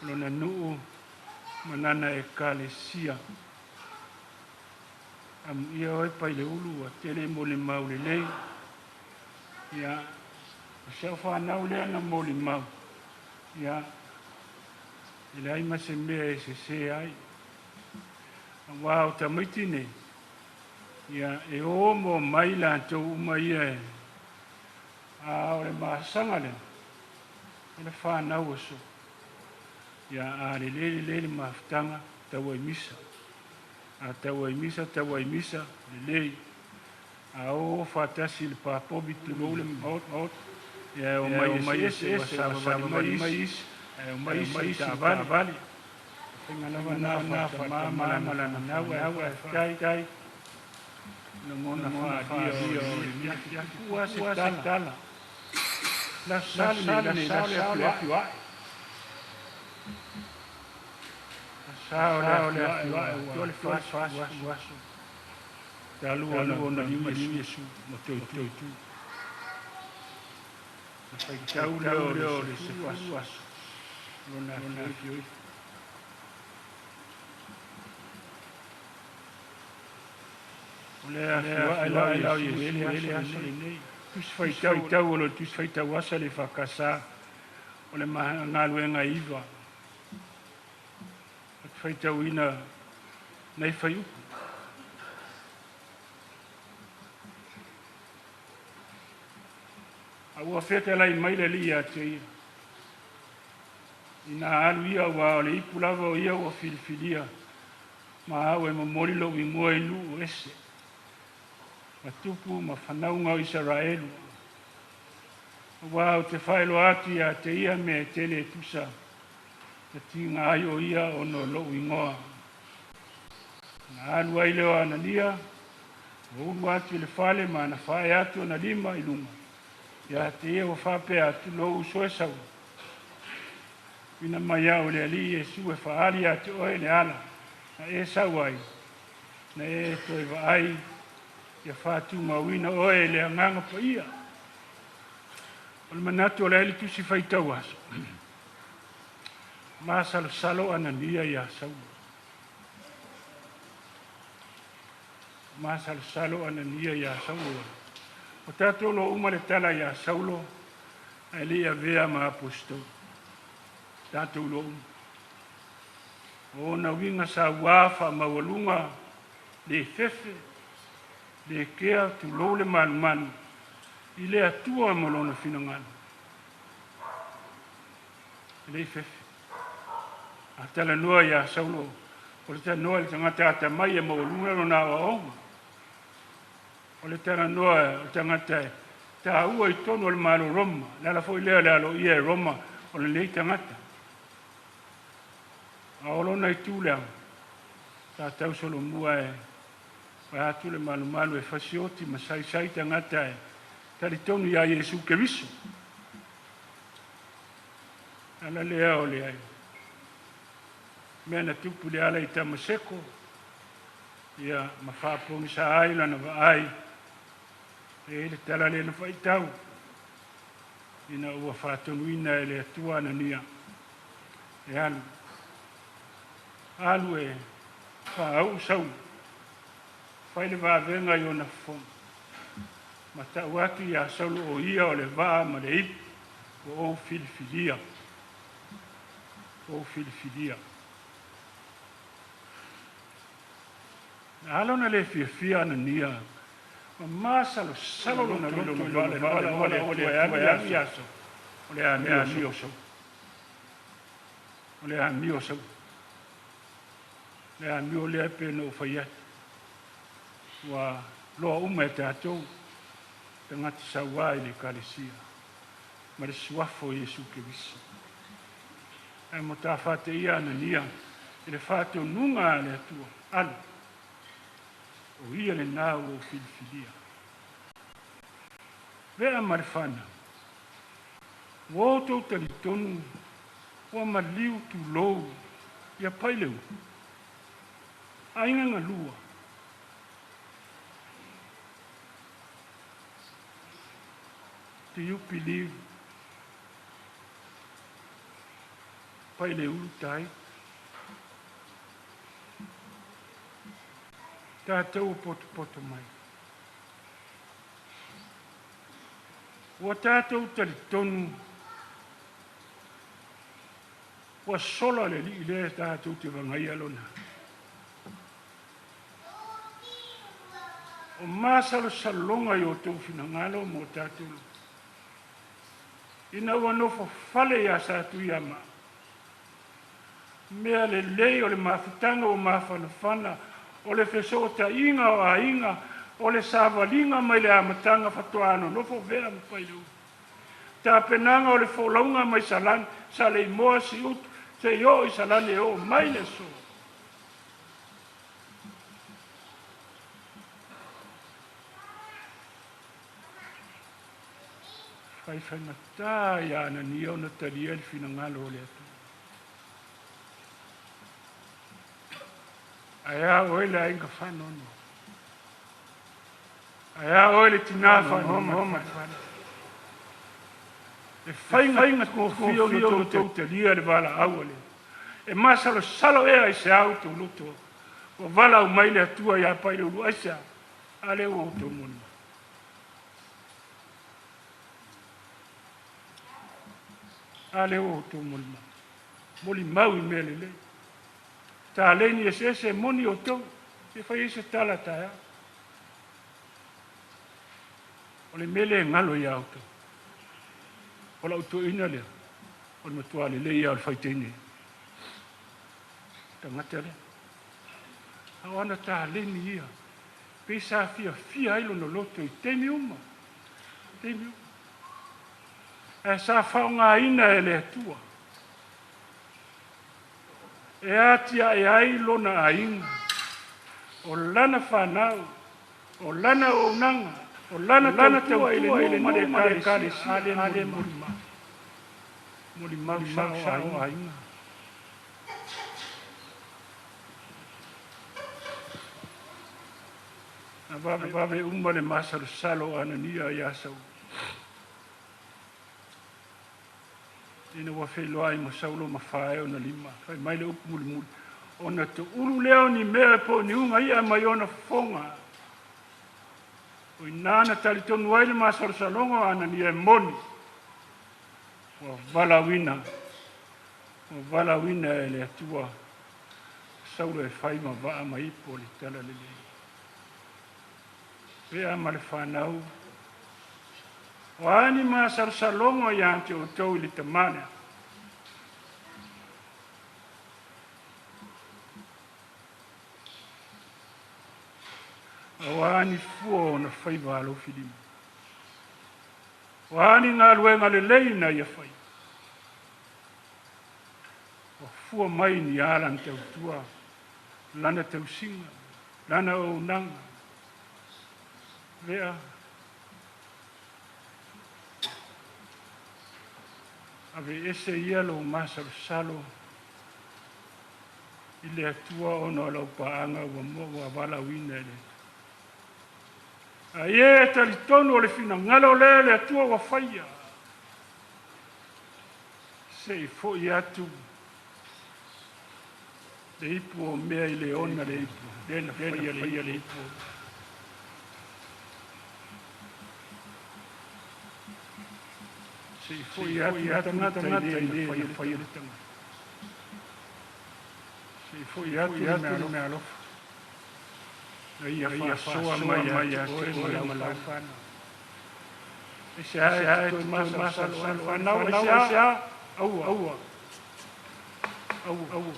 lona nuu ma lana ekalesia. Amuia oe Paileulu ua tele molimau lelei. Ia, o si au fanau lea na molimau, ia, e leai ma se mea e sese ai. Aua o tamaiti nei, ia, e o mo mai latou uma ia e, a o le maasaga lea, o le fanau aso. Ia, a lelei lelei le mafutaga, tau ai misa. A tau ai misa, tau ai misa, lelei. A o faatasi le papovi tulou le maota, ia e o mai ese ese, ua savavali mai isi, ae o mai isi i taavale. Faiga lava na faatama ma lana fanau ae faafetai. Lagona faalia o le pupua se tala. La sale nei, la sao le afioae. La sao le afioae ua le 40 aso. Talu ona lima Iesu ma toe tu. Na faitau lea o le 10 aso. Lona afio ifo. O le afioa'i la o Iesu i le aso lenei. Tusi Faitau o lo Tusi Faitau Asa le EFKS o le galuega e 9. Ou te faitauina nai fuaiupu. A ua fetalai mai le Alii ia te ia, Inā alu ia aua o le ipu lava o ia ua filifilia, ma au e momoli lou igoa i nuu ese, ma tupu ma fanauga o Isaraelu. Aua ou te faailoa atu ia te ia mea e tele e tusa na tiga ai o ia ona o lou igoa. Ona alu ai lea o Anania, ua ulu atu i le fale ma ana faaee atu ona lima i luga ia te ia ua faapea atu, Lou uso e Saulo, tuuina mai au e le Alii Iesu e faaali ia te oe le ala na e sau ai, na e toe vaai ia faatumauina oe e le Agaga Paia. O le manatu o le ai le tusi faitau aso, masalosalo Anania iā Saulo. Masalosalo Anania iā Saulo. O tatou loa uma le tala iā Saulo, ae le i avea ma aposetolo. Tatou loa uma. O ona uiga sauā faamaualuga, le fefe, le kea, tulou le malumalu, i le Atua ma Lona finagalo. E le i fefe. A talanoa iā Saulo, o le talanoa i le tagata atamai e maualuga lona aoaoga. O le talanoa o le tagata e taua i totonu o le Malo Roma, le ala foi lea o le aloaia e Roma o lenei tagata. A o lona itu leaga, sa tau solomua e vae atu le malumalu e fasioti ma saisai tagata e talitonu iā Iesu Keriso. Ala lea o le mea na tupu i le ala i Tamaseko, ia ma faapogisa ai lana vaai, e i ai le tala lea na faitau, ina ua faatonuina e le Atua Anania e alu, alu e faauu Saulo, fai le vavega i ona fofoga, ma tau atu iā Saulo o ia o le vaa ma le ipu ua ou filifilia, ua ou filifilia. Na ala ona le fiafia Anania ma masalosalo lona loto i lona valaau a le Atua e alu i aso, o le amio o Saulo. O le amio o Saulo. Le amio lea e pei ona ou fai atu, ua loa uma e tatou tagata sauā i le Ekalesia ma le Suafa o Iesu Keriso. Ae mo ta faateia Anania i le faatonuga a le Atua, alu, o ia lena ua ou filifilia. Vea ma le fanau, ua outou talitonu ua maliu tulou ia Paileu, aiga galua. Do you believe Paileulu died? Tatou o potopoto mai. Ua tatou talitonu ua sola le alii lea tatou te vagaia lona. O masalosaloga i o outou finagalo ma o tatou loto. Ina ua nofo fale iā Satuiamaa, mea lelei o le mafutaga ua mafanafana, o le fesootaiga o aiga, o le savaliga mai le amataga faatoa nonofo vea ma Paileulu. Tapenaga o le folauga mai Salani, Saleimoa, Siutu, seia oo i Salani e oo mai le aso. Faifaigata ia Anania ona talia le finagalo o le Atua. Ae a oe le aiga faanoanoa? Ae a oe le tinā faanoanoa ma le fanau? E faigofie ona outou talia le valaau a le Atua. E masalosalo ea i se a outou loto ua valaau mai le Atua ia Paileulu? Aisea? A lea ua outou molimau. A lea ua outou molimau. Molimau i mea lelei. Taleni eseese e moni outou. Se fai ai se tala taeao. O le mea lea e galo ia outou. O lau toeaina lea, o le matua lelei lava o le faiteine. Tagata lea. A o ana taleni ia, pei sa fiafia ai lona loto i taimi uma. Taimi uma. Ae sa faaaogaina e le Atua e atiae ai lona aiga, o lana fanau, o lana auaunaga, o lana tautua i le nuu ma le ekalesia. A lea molimau. Molimau sao o aiga. Na vave uma le masalosalo o Anania ia Saulo. Ina ua feiloai ma Saulo ma fae ona lima, fai mai le upu mulimuli, ona toulu lea o ni mea po o ni uga i'a mai ona fofoga. O i ina na talitonu ai le masalosaloga o Anania e moni, ua valaauina, ua valaauina e le Atua Saulo e fai ma vaa ma ipu o le talalelei. Pea ma le fanau, o a ni masalosaloga ia te outou i le tama lea. O a ni fua o ona faiva alofilima. O a ni galuega lelei na ia faia. Ua fua mai ni a lana tautua, lana tausiga, lana auaunaga. Vea, aveese ia lou masalosalo i le Atua ona o lau paaga ua valaauina e le Atua. A ia e talitonu o le finagalo lea o le Atua ua faia, se i foi atu le ipu o mea i le ona le ipu, lea na faia le ipu. Se i foi atu le tagata i le na faia le tagata. Se i foi atu le meaalofa. Na ia faasoa mai ia te oe ma lau fanau. E se ae e toe masalosalo fanau, e se a, aua, aua, aua, aua.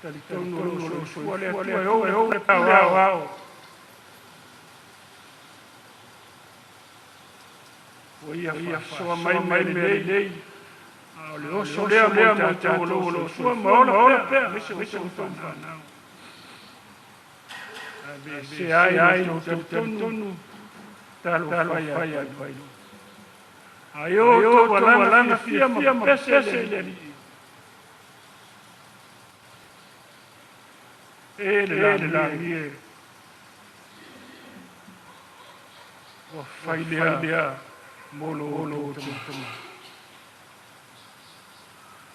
Talitonu o lou soifua le Atua e ou le pule aoao. Ua ia faasoa mai mea lelei, a o le oso lea mo i tatou o lo o soifua ma ola pea, aemaise o outou fanau. Aveesea ai lo outou talitonu, talofa atu ai loa. Ai o outou alaga fiafia ma pese i le Alii. E le lagi e, ua fai lea mo lo outou tama.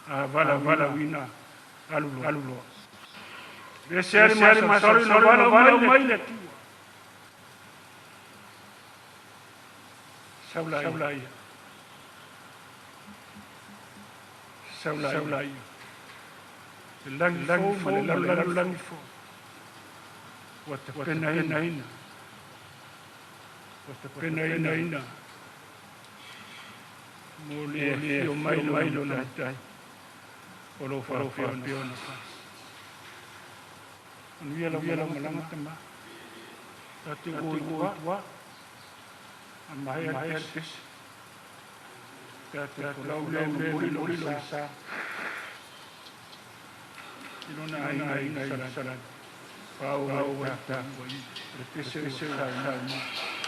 A valaauina alu loa. Aveesea le masalosalo ina valaau mai le Atua. Saula ia. Saula ia. Le lagi fou ma le lalolagi fou. Ua tapenaina. Ua tapenaina. Mo le afio mai lona matai. O lo faapea ona fai. Manuia lau malaga tama. Tatou o i tua. A maea le pese. Tatou folau lea momoli lona sa. I lona aiga i Salani. Faaauau ai tapuaiga. O le pese ua saunoa.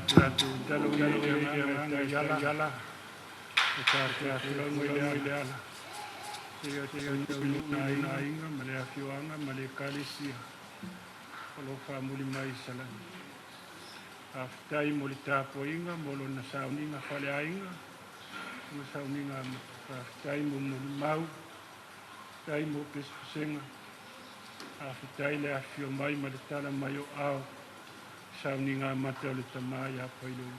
Tatou talo i le agaga i ala e tatou tulaga i le ala. Ia tau aiga ma le afioaga ma le ekalesia o lo o faamuli mai i Salani. Faafetai mo le tapuaiga mo lona sauniga faaleaiga ma sauniga amata. Faafetai mo molimau, faafetai mo pesepesega, faafetai le afifio mai ma le tala mai o ao sauniga amata o le tama ia Pailou.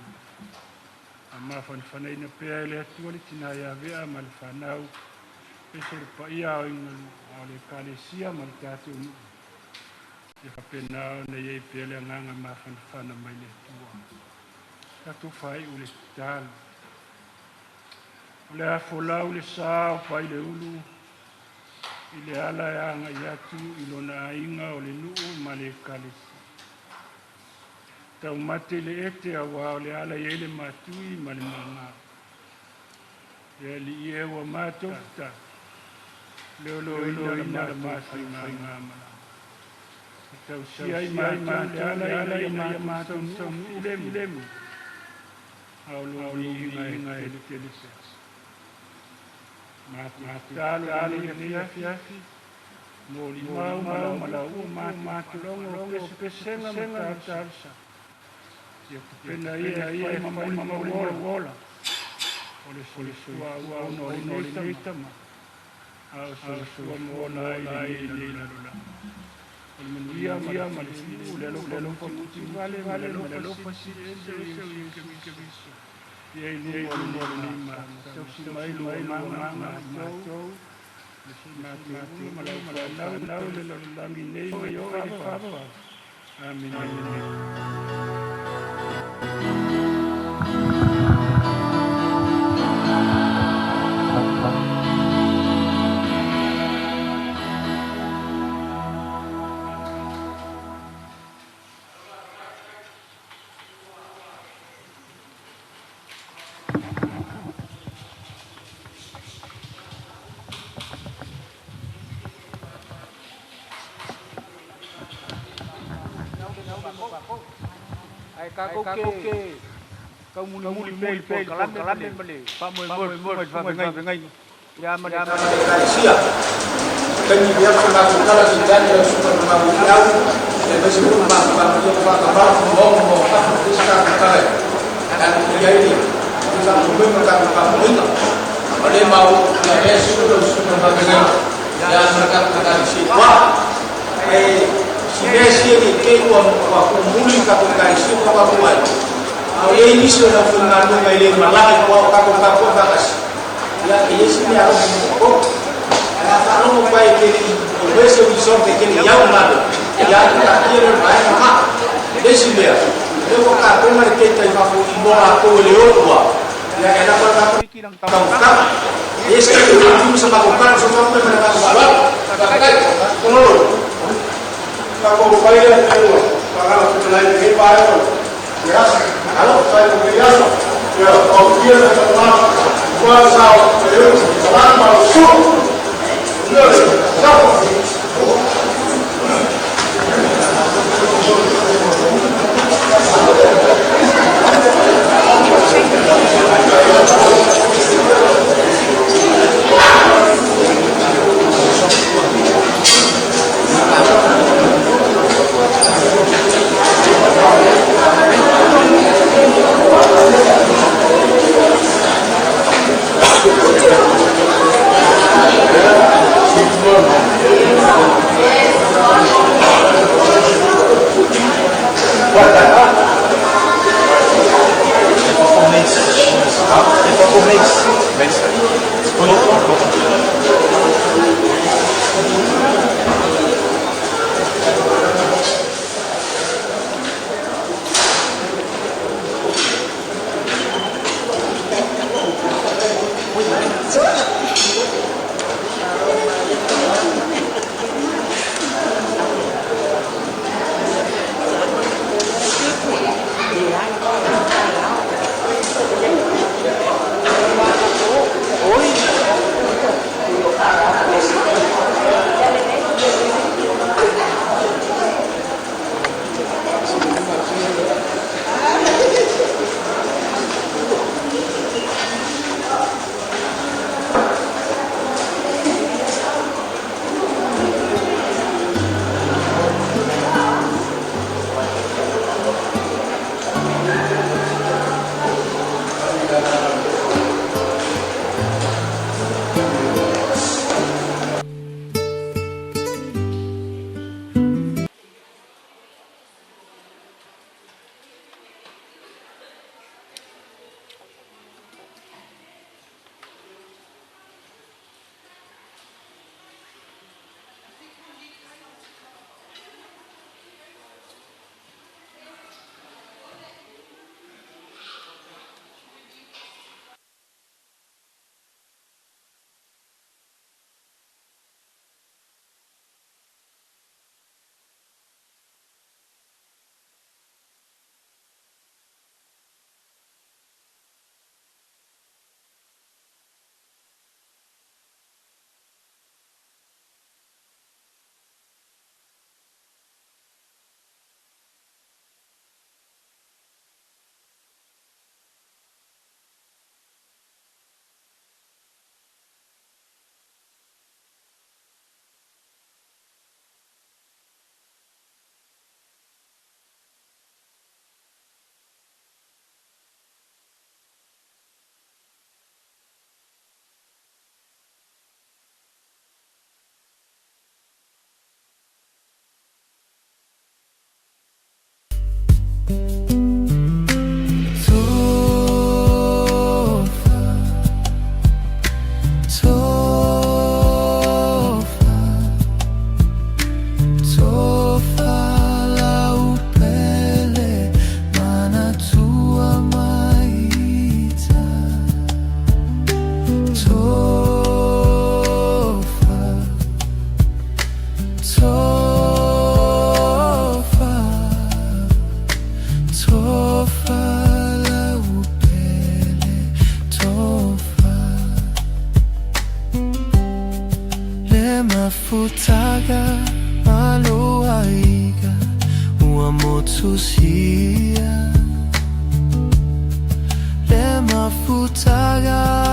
A mafanafanaina pea e le Atua le tina ia Vea ma le fanau, ese le paia o ingalu o le ekalesia ma le tatou nuu. Ia faapena ona i ai pea le agaga mafanafana mai le Atua. Tatou faaiu le tatalo. O le a folau le sa o Paileulu i le ala e agai atu i lona aiga o le nuu ma le ekalesia. Taumate le ete auā o le ala i ai le matui ma le māgā. Le alii e ua matou tatalo, leoloina la matou faigamalaga. E tausia ai matou le ala ina ia matou taunuu filemu, a o lou viiga e teletele pea. Matou tatalo i lenei afiafi, molimau ma lau ua matou faalogo o pesepesega ma talosaga. Ia tapena ia e fai ma molimau ola o le soifua ona o lenei tama, a o soifua mola ai i lenei lalolagi. O le manuia ma le fiu, le alofa utiutivale ma le alofa silisili o Iesu Keriso. Ia i luma o lenei malo, tausi mai lo agaga matou, matou ma lau fanau le lalolagi nei ma i oo i le faavavau. Amene. Ai kākou ke taumulimuli pea i le polokalame ma le faamoemoe i le faafeagaiga ia ma le Ekalesia. Taimi lea ko matou tala ki tani lau susuga i le matou feau, aemaise foi le matou faamanuia ma faatavala momo mo fafo le isi tatou tala e alu i ai le faamoemoe ma tatou faamanuiga. O lea maua ia lea susu lau susuga i le faafeagaiga ia ma le tatou Ekalesia i tua. Ae si mea sia nei te i ua tuumuli le tatou Ekalesia ma tatou aiga, a o i ai nisi o le aufaigaluega e le malaga i tua o tatou tapuai faatasi, ia e i ai si mea alofa mo tatou. Ae a faalogo pai e te le i o se resort e te le i au i galuega, ia ona taatia lea o le vaega lena. Le isi mea, o lea ua tapena le data i fafo i mo latou e le o i tua, ia e lava le tatou taumafataga. E i ai se taimi e faatino sa matou tala fesoasoani mai ma le agaga faaaloalo. Faafetai. Tatou fai lea mea ua pagana fetalai i lenei vaega o le aso. Faafetai mo lenei aso. Ia tautia le tama aua le sa o Paileulu, Salani ma lau susuga. Manuia le afiafi. Tuamotusia Le mafutaga.